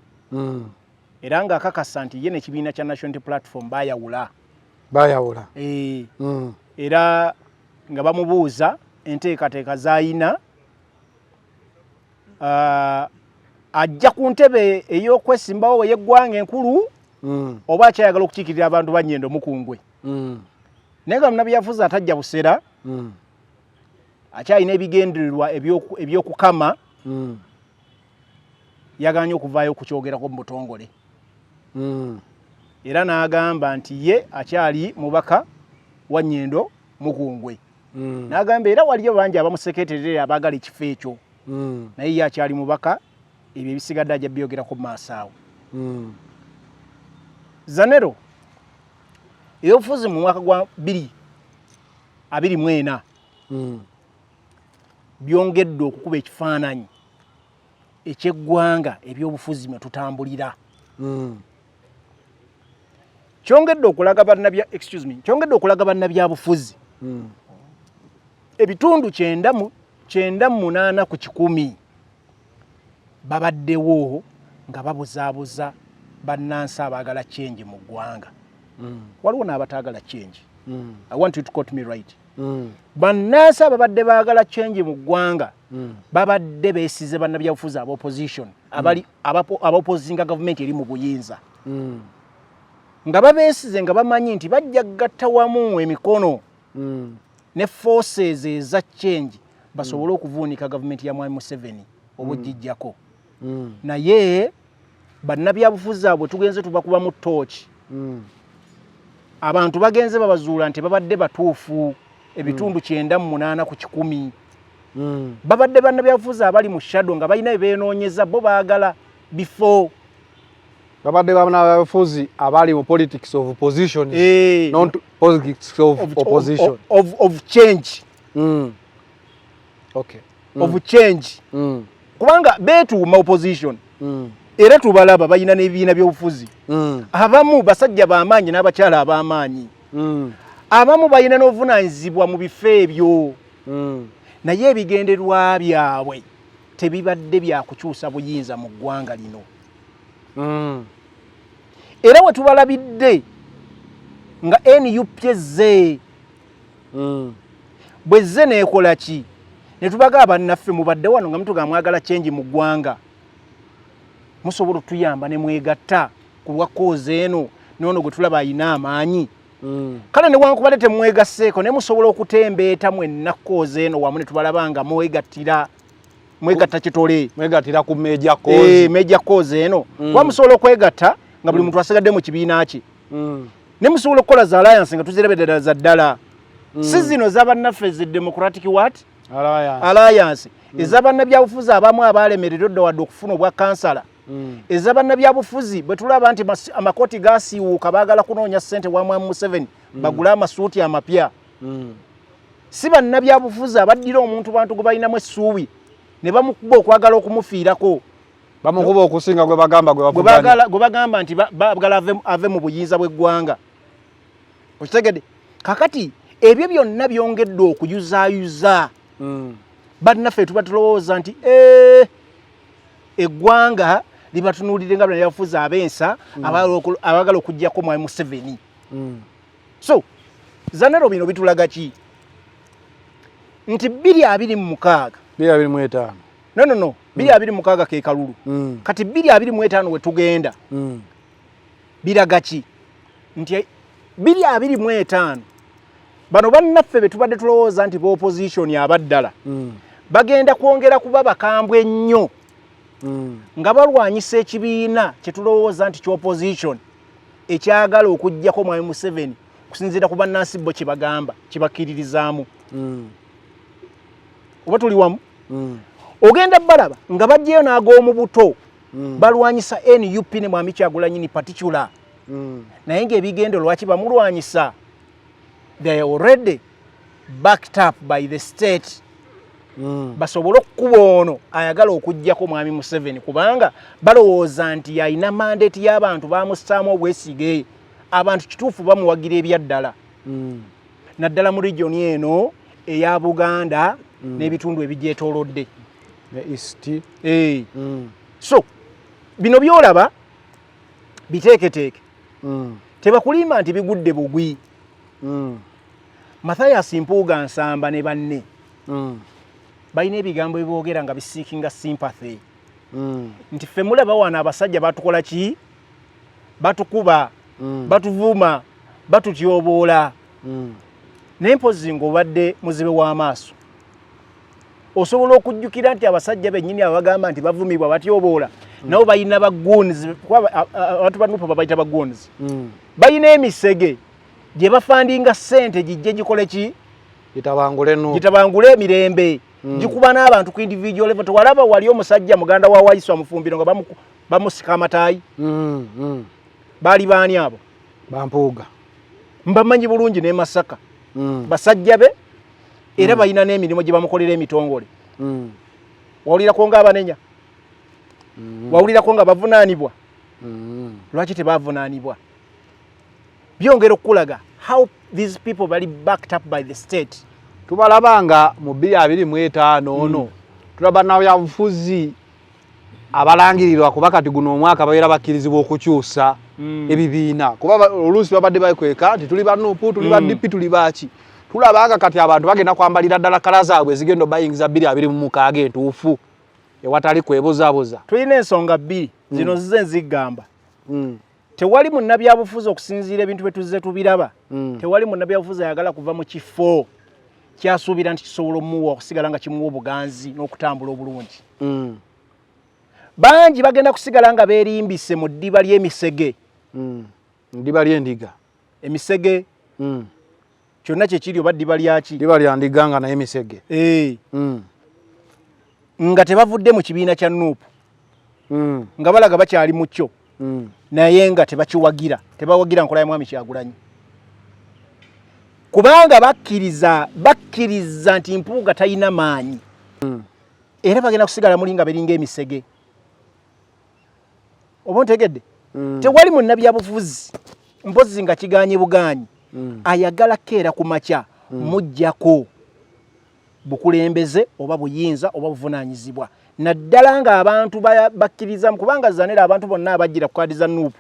era ng'akakasa nti ye n'ekibiina kya National Unity Platform bayawula. Bayawula. E, era nga bamubuuza enteekateeka z'ayina, ajja ku ntebe ey'okwesimbawo ey'eggwanga enkulu oba akyayagala okukiikirira abantu ba Nyendo Mukungwe. Naye nga munnabyabufuzi atajja busera, akyalina ebigendererwa ebyokukama, yaganye okuvaayo okukyogerako mu butongole era n'agamba nti ye akyali mubaka wa Nyendo Mukungwe. N'agamba era waliyo bangi abamuseketerera abaagala ekifo ekyo, naye ye akyali mubaka. Ebyo ebisigadde ajja byogerako mu maaso awo. Zanero, ebyobufuzi mu mwaka gwa 2024 byongedde okukuba ekifaananyi ekyeggwanga ebyobufuzi mwe tutambulira. Kyongedde okulaga bannabya, excuse me, kyongedde okulaga bannabyabufuzi ebitundu 98% babaddewo nga babuzaabuza bannansi abaagala change mu ggwanga. Waliwo n'abataagala change. I want you to quote me right. Bannansi ababadde baagala change mu ggwanga babadde beesize bannabyabufuzi aba opposition abali abaopposinga gavumenti eri mu buyinza, nga babeesize nga bamanyi nti bajja kugatta wamu emikono ne forces eza change basobole okuvuunika gavumenti ya Mwami Museveni obugijjako. Naye bannabyabufuzi abo tugenze tubakubamu tooki, abantu bagenze babazuula nti babadde batuufu. Ebitundu 98% babadde bannabyabufuzi abali mu shadow nga balina bye beenoonyeza, bo baagala bifo. Babadde bannabyabufuzi abali mu politics of position, not politics of opposition. Of change. Of change. Kubanga beetuuma opposition era tubalaba balina n'ebibiina by'obufuzi. Abamu basajja b'amaanyi n'abakyala ab'amaanyi. Abamu balina n'obuvunaanyizibwa mu bifo ebyo, naye ebigenderwa byabwe tebibadde bya kukyusa buyinza mu ggwanga lino. Era we tubalabidde nga NUP ezze, bwezze neekola ki, ne tubaga bannaffe mubadde wano nga mutuga mwagala change mu ggwanga, musobola otuyamba ne mwegatta ku lwa cause eno noono gwe tulaba ayina amaanyi. Kale newankubadde temwegasseeko, naye musobola okutembeeta mwenna cause eno wamu ne tubalaba nga mwegattira, mwegatta kitole. Mwegattira ku major cause. Eh, major cause eno. Kuba musobola okwegatta nga buli muntu asigadde mu kibiina kye, ne musobola okukola za alliance nga tuzirabe ddala za ddala, si zino z'abannaffe zi Democratic what? Alliance. Alliance ez'abannabyabufuzi abamu abalemererwa edda wadde okufuna obwa kansala, ez'abannabyabufuzi bwe tulaba nti amakooti gasiiwuuka, baagala kunoonya ssente wa Mwami Museveni bagule amasuuti amapya. Si bannabyabufuzi abaddira omuntu bantu gwe balinamu essuubi ne bamukuba okwagala okumufiirako. Bamukuba okusinga gwe bagamba gwe gwe bavuganya. Gwe bagamba nti baagala ave mu buyinza bw'eggwanga. Okitegedde? Kakati ebyo byonna byongedde okuyuzaayuza bannaffe tuba tulowooza nti, "Eh, eggwanga libatunuulire nga bannabyabufuzi ab'ensa abaagala okuggyako Mwami Museveni." So Zanero, bino bitulaga ki? Nti 2026, 2025. No, 2026 ke kalulu. Kati 2025 we tugenda. Biraga ki? Nti 2025 bano bannaffe be tubadde tulowooza nti b'opposition abaddala bagenda kwongera kuba bakambwe ennyo nga balwanyisa ekibiina kye tulowooza nti ky'opposition ekyagala okuggyako Mwami Museveni, kusinziira ku bannansi bo kye bagamba, kye bakkiririzaamu. Oba tuli wamu? Ogenda balaba nga bajjayo n'ag'omu buto balwanyisa NUP ne Mwami Kyagulanyi in particular, naye ng'ebigendo lwaki bamulwanyisa, they are already backed up by the state basobole okukuba ono ayagala okuggyako Mwami Museveni, kubanga balowooza nti yalina mandate y'abantu, bamussaamu obwesige, abantu kituufu bamuwagira ebyaddala, naddala mu region eno eya Buganda n'ebitundu ebigyetoolodde. Ne East. Eh. So bino byolaba biteeketeeke, tebakulimba nti bigudde bugwi. Mathias Mpuuga Nsamba ne banne balina ebigambo ebyogera nga biseekinga sympathy nti ffe mulaba wano abasajja batukola ki, batukuba, batuvuma, batutyoboola, naye mpozi ng'obadde muzibe w'amaaso osobola okujjukira nti abasajja bennyini abagamba nti bavumibwa, batyoboola, nabo balina ba goons, kuba abantu ba NUP babayita ba goons. Balina emisege gye bafundinga ssente gijje gikole ki? Gitabangule no. Gitabangule emirembe. Gikuba n'abantu ku individual level. Tewalaba wali omusajja muganda wa Waiswa Mufumbiro nga bamusika amataayi? Baali baani abo? Bampuuga. Mbamanyi bulungi ne Masaka. Basajja be era balina n'emirimu gye bamukolera emitongole. Wawulirako nga abanenya? Wawulirako nga bavunaanibwa? Lwaki tebavunaanibwa? Byongera okukulaga how these people bali backed up by the state. Tubalaba nga mu 2025 ono tulaba nabyabufuzi abalangirirwa, kuba kati guno omwaka babeera bakkirizibwa okukyusa ebibiina, kuba oluusi babadde bakweka nti tuli ba NUP, tuli ba DP, tuli baki. Tulaba nga kati abantu bagenda kwambalira ddala colour zaabwe ezigenda obayingiza 2026 entuufu ewatali kwebuzabuza. Tulina ensonga bbiri zino zize nzigamba. Tewali munnabyabufuzi, okusinziira ebintu bye tuzze tubiraba, tewali munnabyabufuzi ayagala kuva mu kifo kyasuubira nti kisobola omuwa okusigala nga kimuwa obuganzi n'okutambula obulungi. Bangi bagenda kusigala nga beerimbise mu ddiba ly'emisege. Ddiba ly'endiga. Emisege. Kyonna kyekiri, oba ddiba lyaki? Ddiba lya ndiga nga naye misege. Eh. Nga tebavudde mu kibiina kya NUP, nga balaga bakyali mu kyo, naye nga tebakiwagira, tebawagira nkola ya Mwami Kyagulanyi, kubanga bakkiriza nti Mpuuga talina maanyi. Era bagenda kusigala muli nga beringa emisege, oba ontegedde? Tewali munnabyabufuzi, mpozi nga kiganye buganyi, ayagala keera ku makya mujjako bukulembeze oba buyinza oba buvunaanyizibwa, naddala ng'abantu bakkiriza, kubanga zanera abantu bonna abajjira ku kaadi za NUP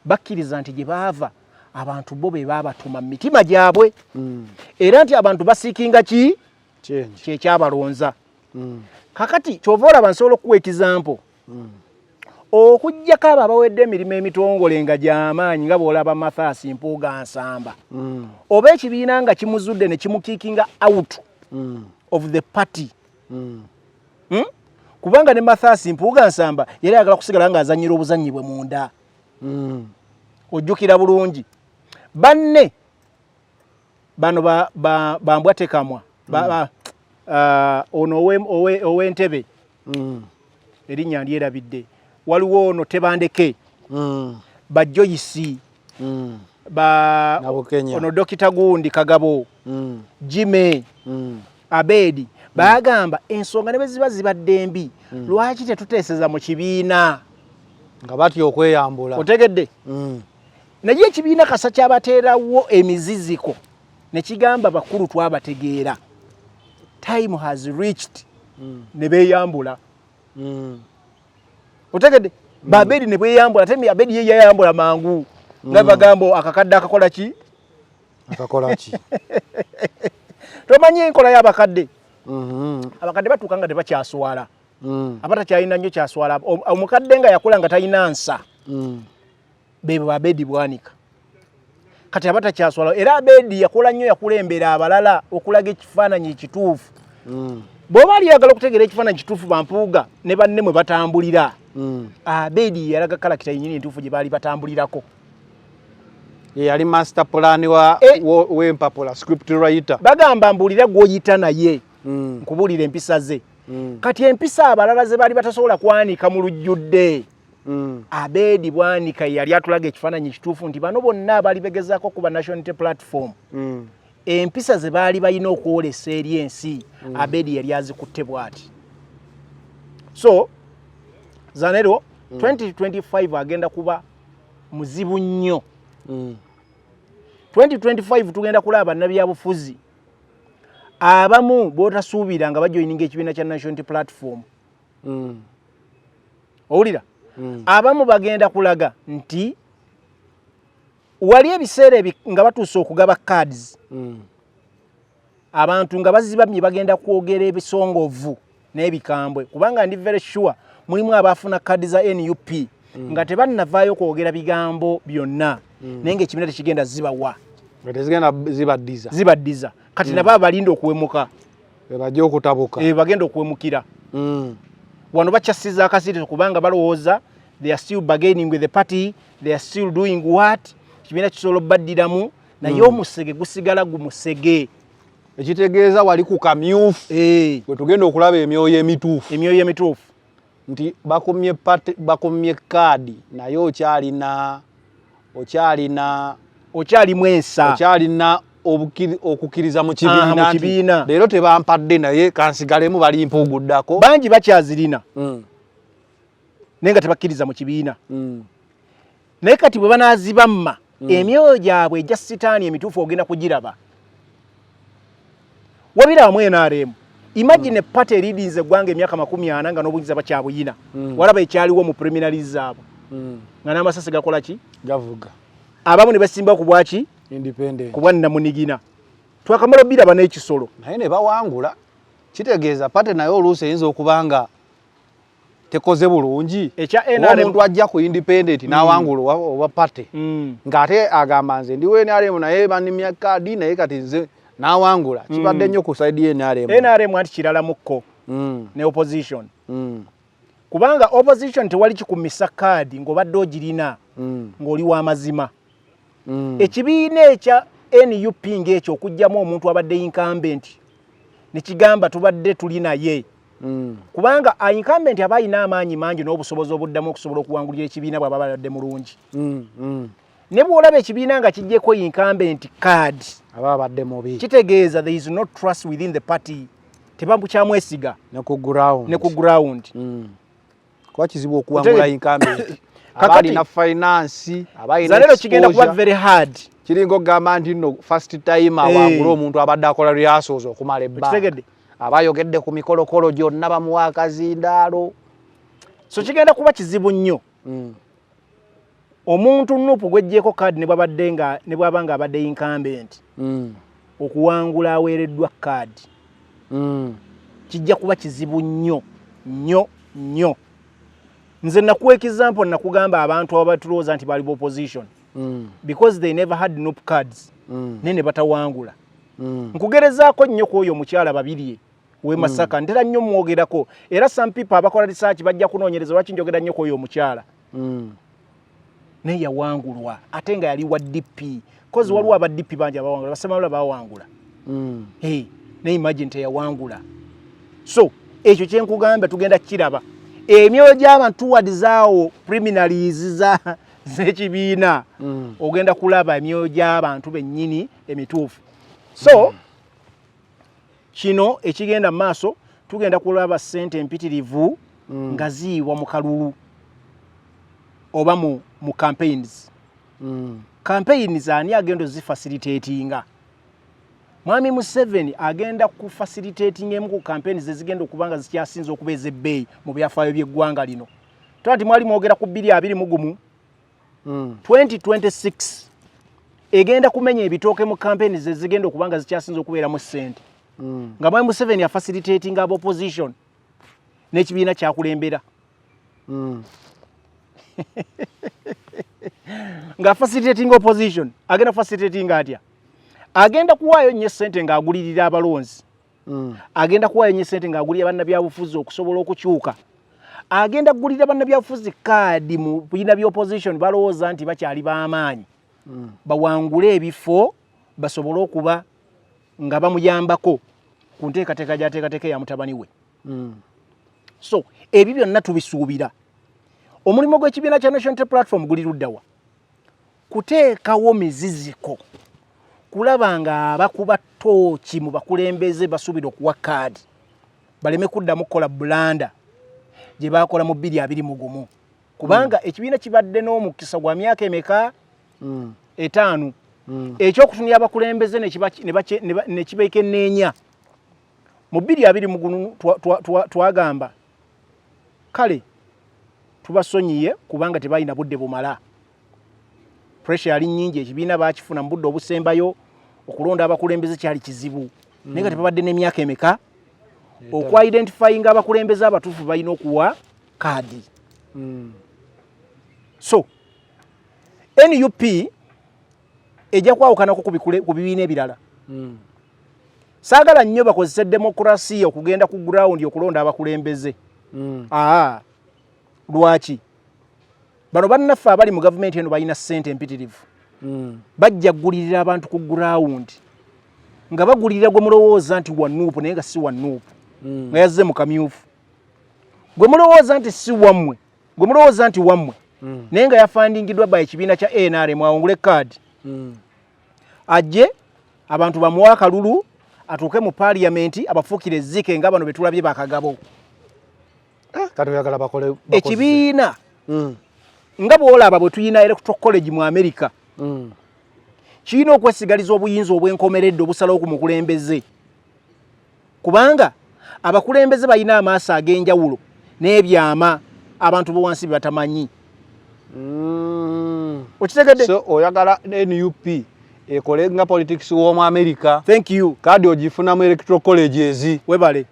bakkiriza nti gye baava abantu bo be baabatuma mu mitima gyabwe, era nti abantu baseekinga ki? Change. Kyekyabalonza. Kakati kyova olaba nsobola okuwa example, okugjako abo abawedde emirimu emitongole nga gyamaanyi, nga bw'olaba Mathias Mpuuga Nsamba, oba ekibiina nga kimuzudde ne kimukickinga out of the party. Kubanga ne Mathias Mpuuga Nsamba yali ayagala kusigala ng'azannyira obuzannyi bwe munda. Ojjukira bulungi banne bano bambwa tekamwa ono ow'Entebe, erinnya ndyerabidde, waliwo ono Tebandeke, ba Joyce, ba Nabukenya. Ono Dokita gundi Kagabo, Jime, Abedi, bagamba ensonga ne bwe ziba zibadde mbi, lwaki tetuteeseza mu kibiina? Nga batya okweyambula. Otegedde? Naye ekibiina kasa kyabateerawo emiziziko ne kigamba bakulu twabategeera, time has reached, ne beeyambula. Otegedde? Babedi ne bweyambula, ate Abedi ye yayambula mangu nga bagamba akakadde akakola ki? Akakola ki? Tomanyi enkola y'abakadde? Abakadde batuuka nga tebakyaswala, aba takyalina nnyo kyaswala. Omukadde nga yakula nga talina nsa, bebo Abedi Bwanika. Kati aba takyaswala, era Abedi yakola nnyo, yakulembera abalala okulaga ekifaananyi ekituufu. Bw'oba aliyagala okutegeera ekifaananyi kituufu, bampuuga ne banne mwe batambulira, Abedi yalaga character yennyini entuufu gye baali batambulirako. Ye yali master plan wa w'empapula, script writer. Bagamba mbuulira gw'oyita naye, nkubuulira empisa ze. Kati empisa abalala ze baali batasobola kwanika mu lujjudde, Abedi Bwanika ye yali atulaga ekifaananyi ekituufu nti bano bonna abaali begezaako kuba National Unity Platform, empisa ze baali balina okwolesa eri ensi, Abedi yali azikutte bw'ati. So zanero 2025 agenda kuba muzibu nnyo. 2025 tugenda kulaba bannabyabufuzi. Abamu botasuubira nga bajoininga ekibiina kya National Unity Platform. Owulira? Abamu bagenda kulaga nti wali ebiseera nga batuuse okugaba cards, abantu nga bazibamye bagenda kwogera ebisongovu n'ebikambwe, kubanga ndi very sure mulimu abafuna kaadi za NUP nga tebannavaayo kwogera bigambo byonna, naye nga ekibiina tekigenda zibawa. Nga tezigenda zibaddiza. Zibaddiza. Kati nabo abalinda okuwemuka bebajja okutabuka. Bagenda okuwemukira. Wano bakyasiza akasirizo kubanga balowooza they are still bargaining with the party, they are still doing what, ekibiina kisobola obaddiramu, naye omusege gusigala gumusege. Ekitegeeza wali ku kamyufu bwe tugenda okulaba emyoyo emituufu. Emyoyo emituufu. Nti bakumye party, bakumye kaadi, naye okyalina okyalimu ensa. Okyalina okukkiriza mu kibiina mu nti kibiina. Leero tebampadde, naye kansigalemu, bali mpuguddako. Bangi bakyazirina, naye nga tebakkiriza mu kibiina. Naye kati bwe banaazibamma, emyoyo gyabwe egya sitaani emituufu ogenda kugiraba. Wabirabamu NRM. Imagine party eridinze eggwanga emyaka 40 nga n'obuyinza bakyabuyina. Walaba ekyaliwo mu preliminaries zaabwe, nga n'amasasi gakola ki? Gavuga. Abamu ne basimba ku bwaki? Independent. Ku bwannamunigina. Twakamala obiraba n'ekisolo. Naye ne bawangula. Kitegeeza party naye oluusi eyinza okuba nga tekoze bulungi. Ekya Oba NRM. Omuntu ajja ku independent n'awangula owa party, ng'ate agamba nze ndi wa NRM, naye banimya kaadi, naye kati nze n'awangula, kibadde nnyo ku side ye NRM. NRM anti kiralamuko ne opposition, kubanga opposition tewali kikumisa kaadi ng'obadde ogirina ng'oli w'amazima. Ekibiina ekya NUP ng'ekyo okuggyamu omuntu abadde incumbent nekigamba tubadde tuli naye, kubanga incumbent aba alina amaanyi mangi n'obusobozi obuddamu okusobola okuwangulira ekibiina bw'aba abadde mulungi. Ne bw'olaba ekibiina nga kijjeko incumbent card, aba abadde mubi. Kitegeeza there is no trust within the party, tebakyamwesiga. Ne ku ground. Ne ku ground. Kuba kizibu okuwangula incumbent aba Kakati- alina finance, aba alina Zaleero kigenda kuba exposure. very hard. Kiringa okugamba nti nno first time awangule omuntu abadde akola rehearsals okumala ebbanga, Okitegedde? aba ayogedde ku mikolokolo gyonna, bamuwa akazindaalo. So kigenda kuba kizibu nnyo omuntu NUP gweggyeko kaadi ne bwabadde nga ne bwaba nga abadde incumbent okuwangula aweereddwa kaadi. Kijja kuba kizibu nnyo nnyo nnyo. Nze nakuwa example, nakugamba abantu abatulowooza nti bali opposition because they never had NUP cards, naye ne batawangula. Nkugerezaako nnyo ku oyo omukyala Babirye we Masaka. Ntera nnyo mwogerako, era some people abakola research bajja kunoonyereza lwaki njogera nnyo ku oyo omukyala. Naye yawangulwa ate nga yali wa DP, cause waliwo aba DP bangi abawangula, basemalula bawangula. Hey, naye imagine teyawangula. So ekyo kyenkugamba tugenda kukiraba, emyoyo gy'abantu towards awo preliminaries za z'ekibiina. Ogenda kulaba emyoyo gy'abantu bennyini emituufu. So kino ekigenda mu maaso, tugenda kulaba ssente empitirivu nga ziyiibwa mu kalulu oba mu campaigns. Campaigns ani agenda ozifacilitatinga? Mwami Museveni agenda kufacilitatinga emu ku campaigns ezigenda okuba nga zikyasinze okuba ez'ebbeeyi mu byafaayo by'eggwanga lino. Tola nti mwali mwogera ku 2021, 2026 egenda kumenya ebitooke mu campaigns ezigenda okuba nga zikyasinze okubeeramu ssente, nga mwami Museveni afacilitatinga aba opposition n'ekibiina kyakulembera, nga facilitating opposition. Agenda facilitating atya? Agenda kuwaayo nnyo essente ng'agulirira abalonzi. Agenda kuwaayo nnyo essente ng'agulira bannabyabufuzi okusobola okukyuka. Agenda kugulira bannabyabufuzi kaadi mu bibiina bya opposition balowooza nti bakyali b'amaanyi, bawangule ebifo, basobole okuba nga bamuyambako ku nteekateeka gy'ateekateeka eya mutabani we. So ebyo byonna tubisuubira. Omulimu gw'ekibiina kya National Unity Platform guli luddawa? Kuteekawo miziziko kulaba nga abakuba tooki mu bakulembeze basuubira okuwa kaadi baleme kuddamu kukola blunder gye baakola mu 2021, kubanga ekibiina kibadde n'omukisa gwa myaka emeka? 5, ekyokutunira abakulembeze ne kibeekenneenya. Mu 2020 twagamba kale tubasonyiye kubanga tebalina budde bumala. Pressure yali nnyingi, ekibiina baakifuna mu budde obusembayo, okulonda abakulembeze kyali kizibu, naye nga tebabadde n'emyaka emeka okwidentifyinga abakulembeze abatuufu balina okuwa kaadi. So NUP ejja kwawukanako ku bibiina ebirala. Saagala nnyo bakozese demokurasiya okugenda ku ground okulonda abakulembeze. Aa, lwaki bano bannaffe abali mu gavumenti eno balina ssente empitirivu, bajja kugulirira abantu ku ground nga bagulirira gwe mulowooza nti wa NUP naye nga si wa NUP, nga yazze mu kamyufu, gwe mulowooza nti si wammwe, gwe mulowooza nti wammwe naye nga yafandingiddwa by ekibiina kya NRM awangule kaadi, ajje abantu bamuwe akalulu, atuuke mu paaliyamenti abafuukire ezzike nga bano betulabye bakagabo. Kati oyagala bakole ekibiina nga bw'olaba bwe tuyina electoral college mu America, kirina okwesigaliza obuyinza obwenkomeredde obusalawo ku mukulembeze, kubanga abakulembeze balina amaaso ag'enjawulo n'ebyama abantu bo wansi bye batamanyi. Okitegedde? So oyagala NUP ekole nga politics w'omu America? Thank you. Kaadi ogifunamu electoral colleges. Webale.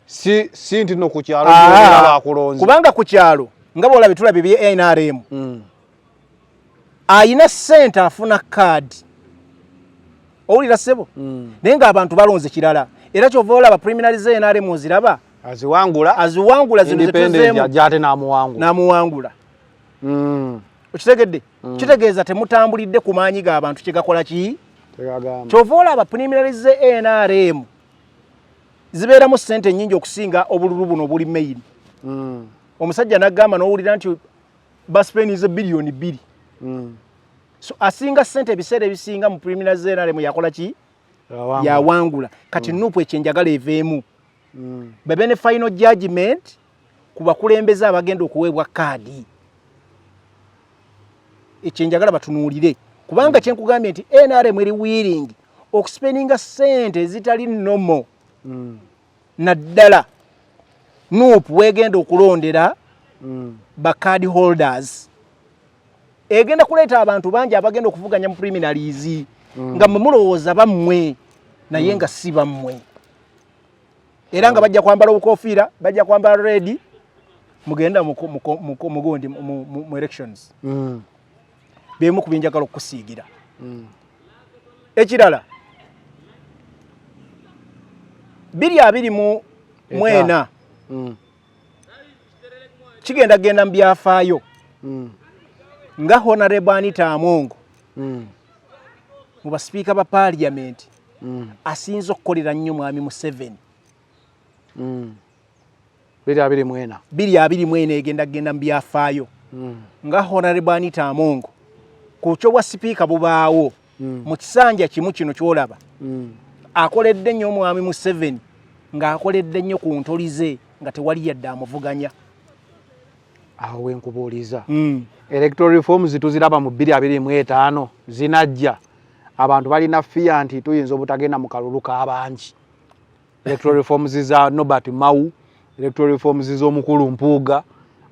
Si nti no ku kyalo gy'obeera bakulonze. Kubanga ku kyalo nga bw'olaba tulabye bye NRM, ayina ssente afuna kaadi, owulira ssebo, naye ng'abantu balonze kirala. Era kyova olaba preliminary za NRM oziraba aziwangula. Aziwangula zino. Independent. Zetuzeemu. Ajja ate n'amuwangula. N'amuwangula. Okitegedde? Kitegeeza temutambulidde ku maanyi g'abantu kyegakola ki. Tegagamba. Kyova olaba preliminary ze NRM zibeeramu ssente nnyingi okusinga obululu buno obuli main. Omusajja n'agamba n'owulira nti baspendinze 2 biliyoni. So asinga ssente ebiseera ebisinga mu preliminary ze NRM yakola ki? Yawangula. Yawangula. Kati NUP ekyenjagala eveemu, babe ne final judgment ku bakulembeze abagenda okuweebwa kaadi. Ekyenjagala batunuulire, kubanga kyenkugambye nti NRM eri willing okuspendinga ssente ezitali normal, naddala NUP wegenda okulondera ba card holders. Egenda kuleeta abantu bangi abagenda okuvuganya mu preliminaries nga mwe mulowooza bammwe, naye nga si bammwe, era nga bajja kwambala obukofiira, bajja kwambala red, mugenda mugundi mu elections. Byemu ku byenjagala okukusiigira. Ekirala, 2024 kigenda genda mu byafaayo nga Honorable Anita Among mu basipiika ba paaliyamenti asinze okukolera nnyo Mwami Museveni. 2024. 2024 egenda genda mu byafaayo nga Honorable Anita Among ku kyobwa sipiika bubaawo mu kisanja kimu kino kyolaba, akoledde nnyo omwami Museveni, ng'akoledde nnyo ku ntoli ze, nga tewali yadde amuvuganya. Awo wenkubuuliza, electoral reforms tuziraba mu 2025 zinajja. Abantu balina fear nti tuyinza obutagenda mu kalulu k'abangi. Electoral reforms za Norbert Mao, electoral reforms z'omukulu Mpuuga,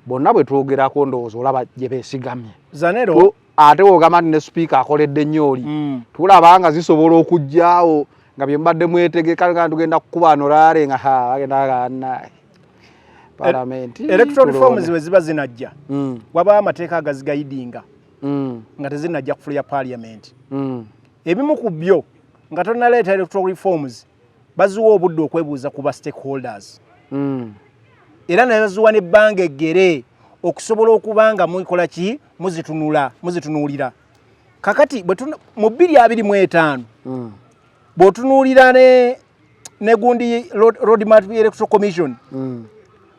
bonna bwe twogerako ndowooza olaba gye beesigamye. Zanero. Ate wogamba nti ne sipiika akoledde nnyo oli, tulaba nga zisobola okujjaawo nga bye mubadde mwetegeka nga tugenda kukuba nolaale nga ha bagenda gana palamenti. Electoral reforms bwe ziba zinajja, wabaawo amateeka agaziguidinga nga tezinajja ku floor ya parliament. Ebimu ku byo, nga tonaleeta electoral reforms, baziwa obudde okwebuuza ku ba stakeholders, era ne baziwa n'ebbanga eggere okusobola okuba nga mukola ki, muzitunula, muzitunuulira. Kakati mu 2025, bw'otunuulira ne gundi roadmap electoral commission,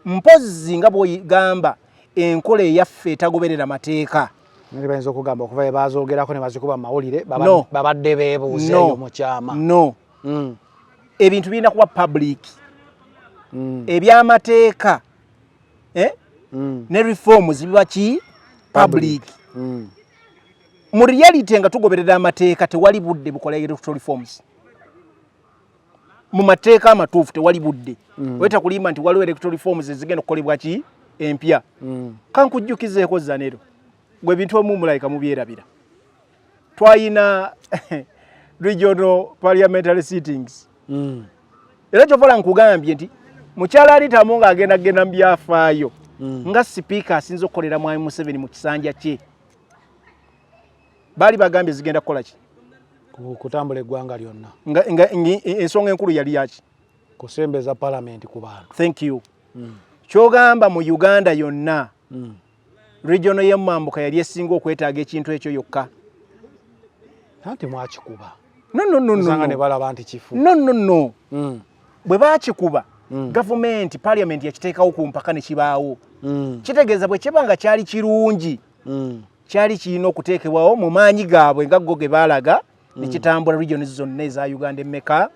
mpozzi nga bw'ogamba enkola eyaffe etagoberera mateeka. Naye bayinza okugamba okuva bwe bazoogerako ne bazikuba mu mawulire No. babadde beebuuza No. eyo mu kyama. No, ebintu birina kuba public. Ebyamateeka, eh? Ne reforms biba ki? Public. Mu reality nga tugoberera amateeka, tewali budde bukola electoral reforms. Mu mateeka amatuufu tewali budde. Weta kulimba nti waliwo electoral reforms ezigenda okukolebwa ki empya. Kankujjukizeeko Zanero, gwe ebintu omu mulayika mubyerabira. Twayina regional parliamentary sittings. Era kyovola nkugambye nti mukyala Anita Among agenda genda mu byafaayo nga sipiika asinza okukolera Mwami Museveni mu kisanja kye. Baali bagambye zigenda kukola ki? Kutambula eggwanga lyonna. Nga ensonga enkulu yali yaki? Kusembeza palamenti ku bantu. Thank you. Kyogamba mu Uganda yonna region y'emmambuka yali esinga okwetaaga ekintu ekyo yokka. Anti mwakikuba. No, no, no, no, no. Ne balaba nti kifu. No, no, no. Bwe baakikuba, gavumenti parliament yakiteekawo ku mpaka ne kibaawo. Kitegeeza bwe kiba nga kyali kirungi, kyali kirina okuteekebwawo mu maanyi gaabwe nga go ge baalaga, ne kitambula regions zonna eza Uganda emmeka?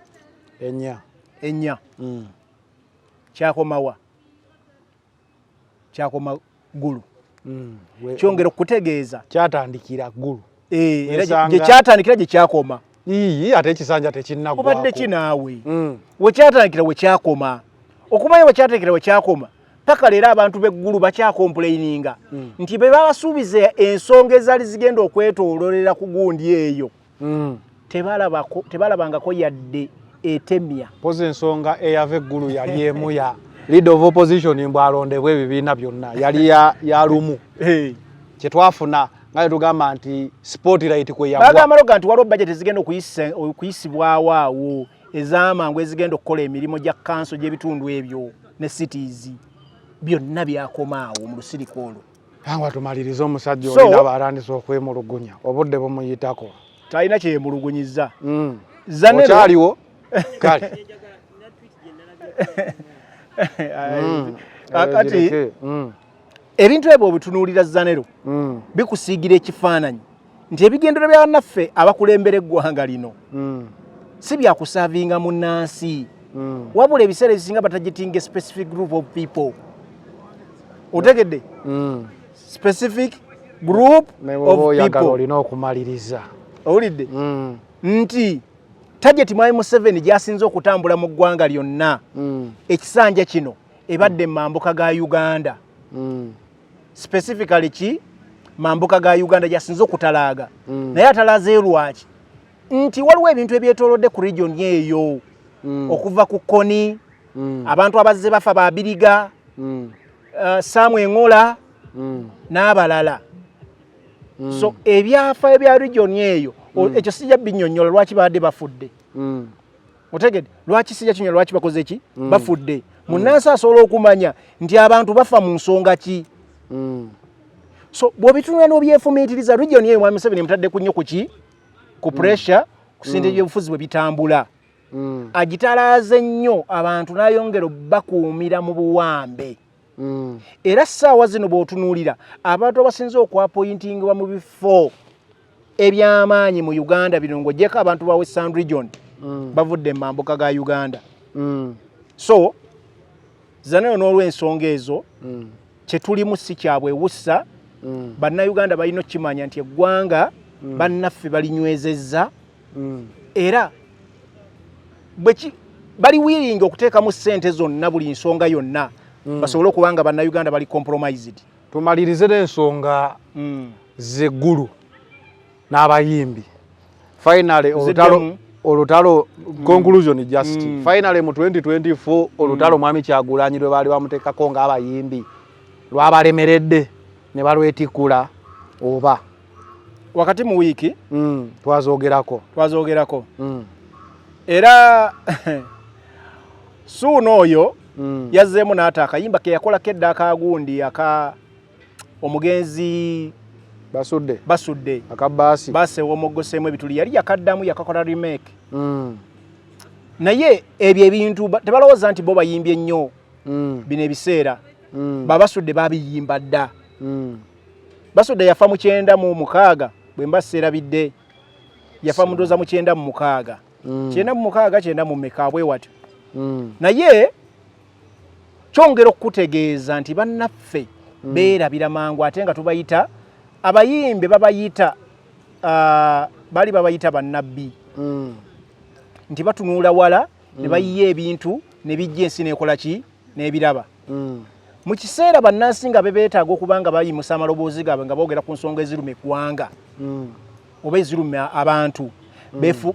Ennya. Ennya. Kyakomawa? Kyakoma Ggulu. Kyongera okutegeeza kyatandikira Ggulu. Era gye kyatandikira gye kyakoma. Iyi ate ekisanja tekinnaggwako. Obadde ki naawe? We kyatandikira we kyakoma. Okumanya we kyatandikira we kyakoma, paka leero abantu b'eggulu bakyakomplaininga nti be babasuubiza ensonga ezaali zigenda okwetoololera ku gundi eyo. Tebalabangako yadde etemya. Pozi ensonga eyava eggulu yali emu ya leader of opposition mbw alondebwa ebibiina byonna, yali ya lumu. Kyetwafuna nga tugamba nti spotlight kwe yagwa. Bagamba loga nti waliwo budget ezigenda okuyisibwawo awo ez'amangu ezigenda okukola emirimu gya kanso gy'ebitundu ebyo ne cities, byonna byakomaawo mu lusirika olwo. Nga tumalirize omusajja olina baatandise okwemulugunya, obudde bumuyitako. Talina kyeyemulugunyizza. Okyaliwo? Kale. Kakati ebintu ebyo obitunuulira Zanero, bikusiigira ekifaananyi nti ebigendero bya bannaffe abakulembera eggwanga lino si byakusaavinga munnansi, wabula ebiseera ebisinga batargetinga specific group of people. Otegedde? Specific group of people. Olina okumaliriza. Owulidde nti target Mwami Museveni gy'asinze okutambula mu ggwanga lyonna ekisanja kino ebadde mambuka ga Uganda, specifically ki mambuka ga Uganda gyasinze okutalaaga. Naye atalaaze lwaki? Nti waliwo ebintu ebyetoolodde ku region eyo, okuva ku Kony, abantu abazze bafa babiriga, Sam Engola n'abalala. So ebyafaayo bya region eyo, ekyo sijja binnyonnyola lwaki babadde bafudde. Otegedde lwaki sijja kinyola lwaki bakoze ki? Bafudde. Munnansi asobola okumanya nti abantu bafa mu nsonga ki. So bw'obitunula n'obyefumiitiriza, region eyo Mwami Museveni emutadde ku nnyo ku ki, ku pressure, kusinda ebyobufuzi bwe bitambula. Agitalaaze nnyo abantu n'ayongera bakuumira mu buwambe. Era ssaawa zino bw'otunuulira abantu abasinze okwappointingibwa mu bifo eby'amaanyi mu Uganda bino, ng'oggyeko abantu ba Western Region, bavudde mu mambuka ga Uganda. So Zanero, n'olw'ensonga ezo, kyetulimu si kyabwewussa. Bannayuganda balina okukimanya nti eggwanga bannaffe balinywezezza, era bali willing okuteekamu ssente zonna, buli nsonga yonna, basobole okuba nga bannayuganda bali compromised. Tumalirize n'ensonga zeggulu n'abayimbi. Finally olutalo, olutalo, conclusion just. Finally mu 2024 olutalo Mwami Kyagulanyi lwe baali bamuteekako ng'abayimbi lwabalemeredde ne balwetikkula oba? Wakati mu wiiki Twazogerako. Twazogerako. Era suuna oyo yazzeemu n'ata akayimba ke yakolako edda akagundi aka omugenzi Basudde. Basudde. Akabaasi. Baasi ew'omuggoseemu ebituli, yali yakaddamu yakakola remake. Naye ebyo ebintu tebalowooza nti bo bayimbye nnyo. Bino ebiseera babasudde babiyimba dda. Basudde yafa mu 96, bwe mba seerabidde, yafa mu ndowooza mu 96, 96, kyenda mu meka bwe watyo. Naye kyongera okukutegeeza nti bannaffe beerabira mangu, ate nga tubayita abayimbi, babayita baali babayita bannabbi, nti batunuula wala. Ne bayiya ebintu ne bijja ensi nekola ki n'ebiraba. Mu kiseera bannansi nga bebeetaaga okuba nga bayimusa amaloboozi gaabwe nga boogera ku nsonga eziruma eggwanga oba eziruma abantu,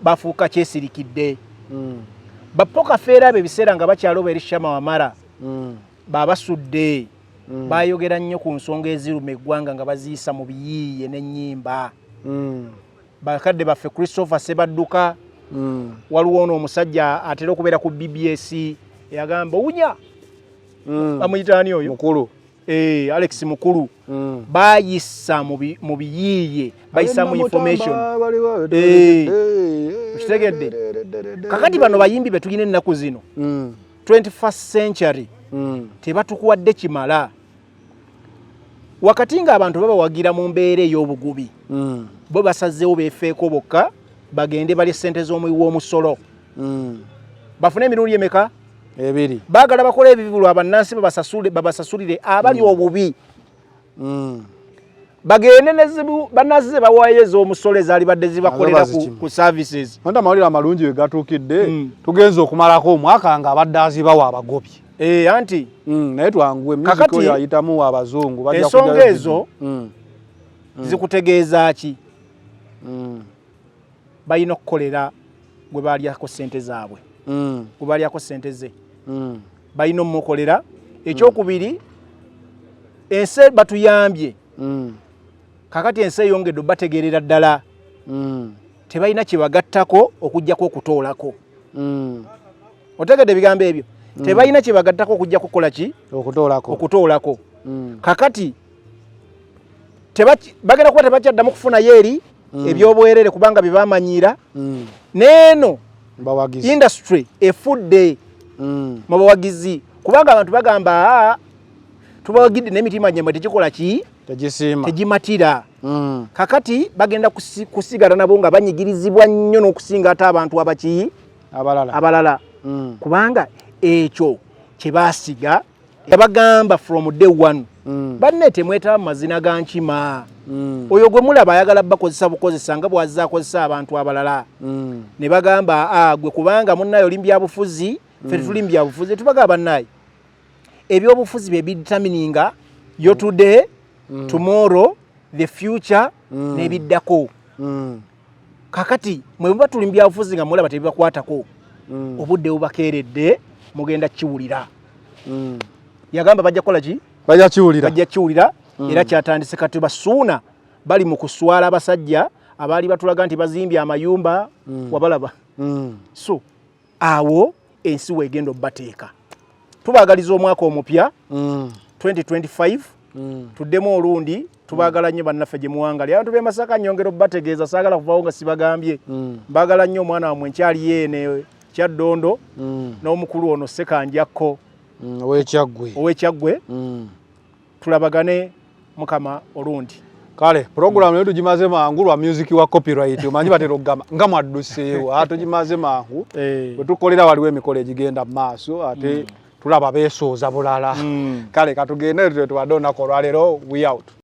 bafuuka kyesirikidde. Ba Paul Kafeero abo ebiseera nga bakyali oba eri Shama Wamala, babasudde, bayogera nnyo ku nsonga eziruma eggwanga nga baziyisa mu biyiiye n'ennyimba. Bakadde baffe Christopher Sebadduka, waliwo ono omusajja atera okubeera ku BBS eyagamba owunya, bamuyita ani oyo? Mukulu. Alex Mukulu. Bayisa mu biyiiye, bayisa mu information. Okitegedde? Kakati bano bayimbi be tulina ennaku zino, 21st century, tebatukuwadde kimala. Wakati ng'abantu babawagira mu mbeera ey'obugubi, bo basazeewo beefeeko bokka, bagende balye ssente z'omuwi w'omusolo, bafune emirundi emeka? Ebiri. Baagala bakole ebivulu, abannansi babasasulire abali obubi, bagende nezibu bannansi ze bawaayo ez'omusolo ezaalibadde zibakolera bazikima. ku services. Anti amawulire amalungi we gatuukidde, tugenze okumalako omwaka nga abadde azibawa abagobye. Anti Naye twanguwe music. Kakati, Oyo ayitamu abazungu bajja ensonga kujjayo ezo video. Zikutegeeza ki? Balina okukolera gwe balyako ssente zaabwe, gwe balyako ssente ze, balina omumukolera. Ekyokubiri, ensi batuyambye. Kakati ensi eyongedde obategeerera ddala, tebalina kye bagattako okugjako okutoolako. Otegedde ebigambo ebyo? Tebalina kye bagattako okugjako kukola ki? Okutoolako. Okutoolako. Kakati bagenda kuba tebakyaddamu kufunayo eri ebyobwerere kubanga bye bamanyiira. Neeno Bawagizi. Industry efudde mu bawagizi, kubanga abantu bagamba, "Aa, tubawagidde n'emitima gyammwe tegikola ki?" Tegisiima. Tegimatira. Kakati bagenda kusigala nabo nga banyigirizibwa nnyo n'okusinga ate abantu abaki? Abalala. Abalala. Kubanga ekyo kye baasiga, yabagamba from day one, banne temwetaba mu mazina ga nkima. Oyo gwe mulaba ayagala bakozesa bukozesa nga bw'azze akozesa abantu abalala. Ne bagamba, "Ah, gwe kubanga munnaye oli mu byabufuzi, ffe tetuli mu byabufuzi." Tubagamba, bannaye, ebyobufuzi bye bidetermininga yo today, tomorrow, the future n'ebiddako. Kakati mwe muba tuli mu byabufuzi nga mulaba tebibakwatako, obudde bubakeeredde, mugenda kiwulira. Yagamba bajja kukola ki? Bajja kiwulira. Bajja kiwulira. Era kyatandise kati. Basuuna bali mu kuswala, abasajja abaali batulaga nti bazimbye amayumba, wabalaba? So awo ensi weegenda obbateeka. Tubaagaliza omwaka omupya 2025, tuddemu olundi. Tubaagala nnyo bannaffe gye muwangali. Abantu b'e Masaka, nyongera obbategeeza, saagala kuvaawo nga sibagambye. Mbaagala nnyo. Omwana wammwe nkyaliyo ene Kyaddondo n'omukulu ono Ssekanjakko. Ow'Ekyaggwe. Ow'Ekyaggwe. Tulabagane mukama olundi. Kale puroguramu nayo tugimaze mangu lwa music wa copyright, omanyi batera okugamba nga mwadduseewo. Ate tugimaze mangu. Bwe tukolera waliwo emikolo egigenda mu maaso, ate tulaba beesooza bulala. Kale katugende, tubadde olunaku olwaleero. We out.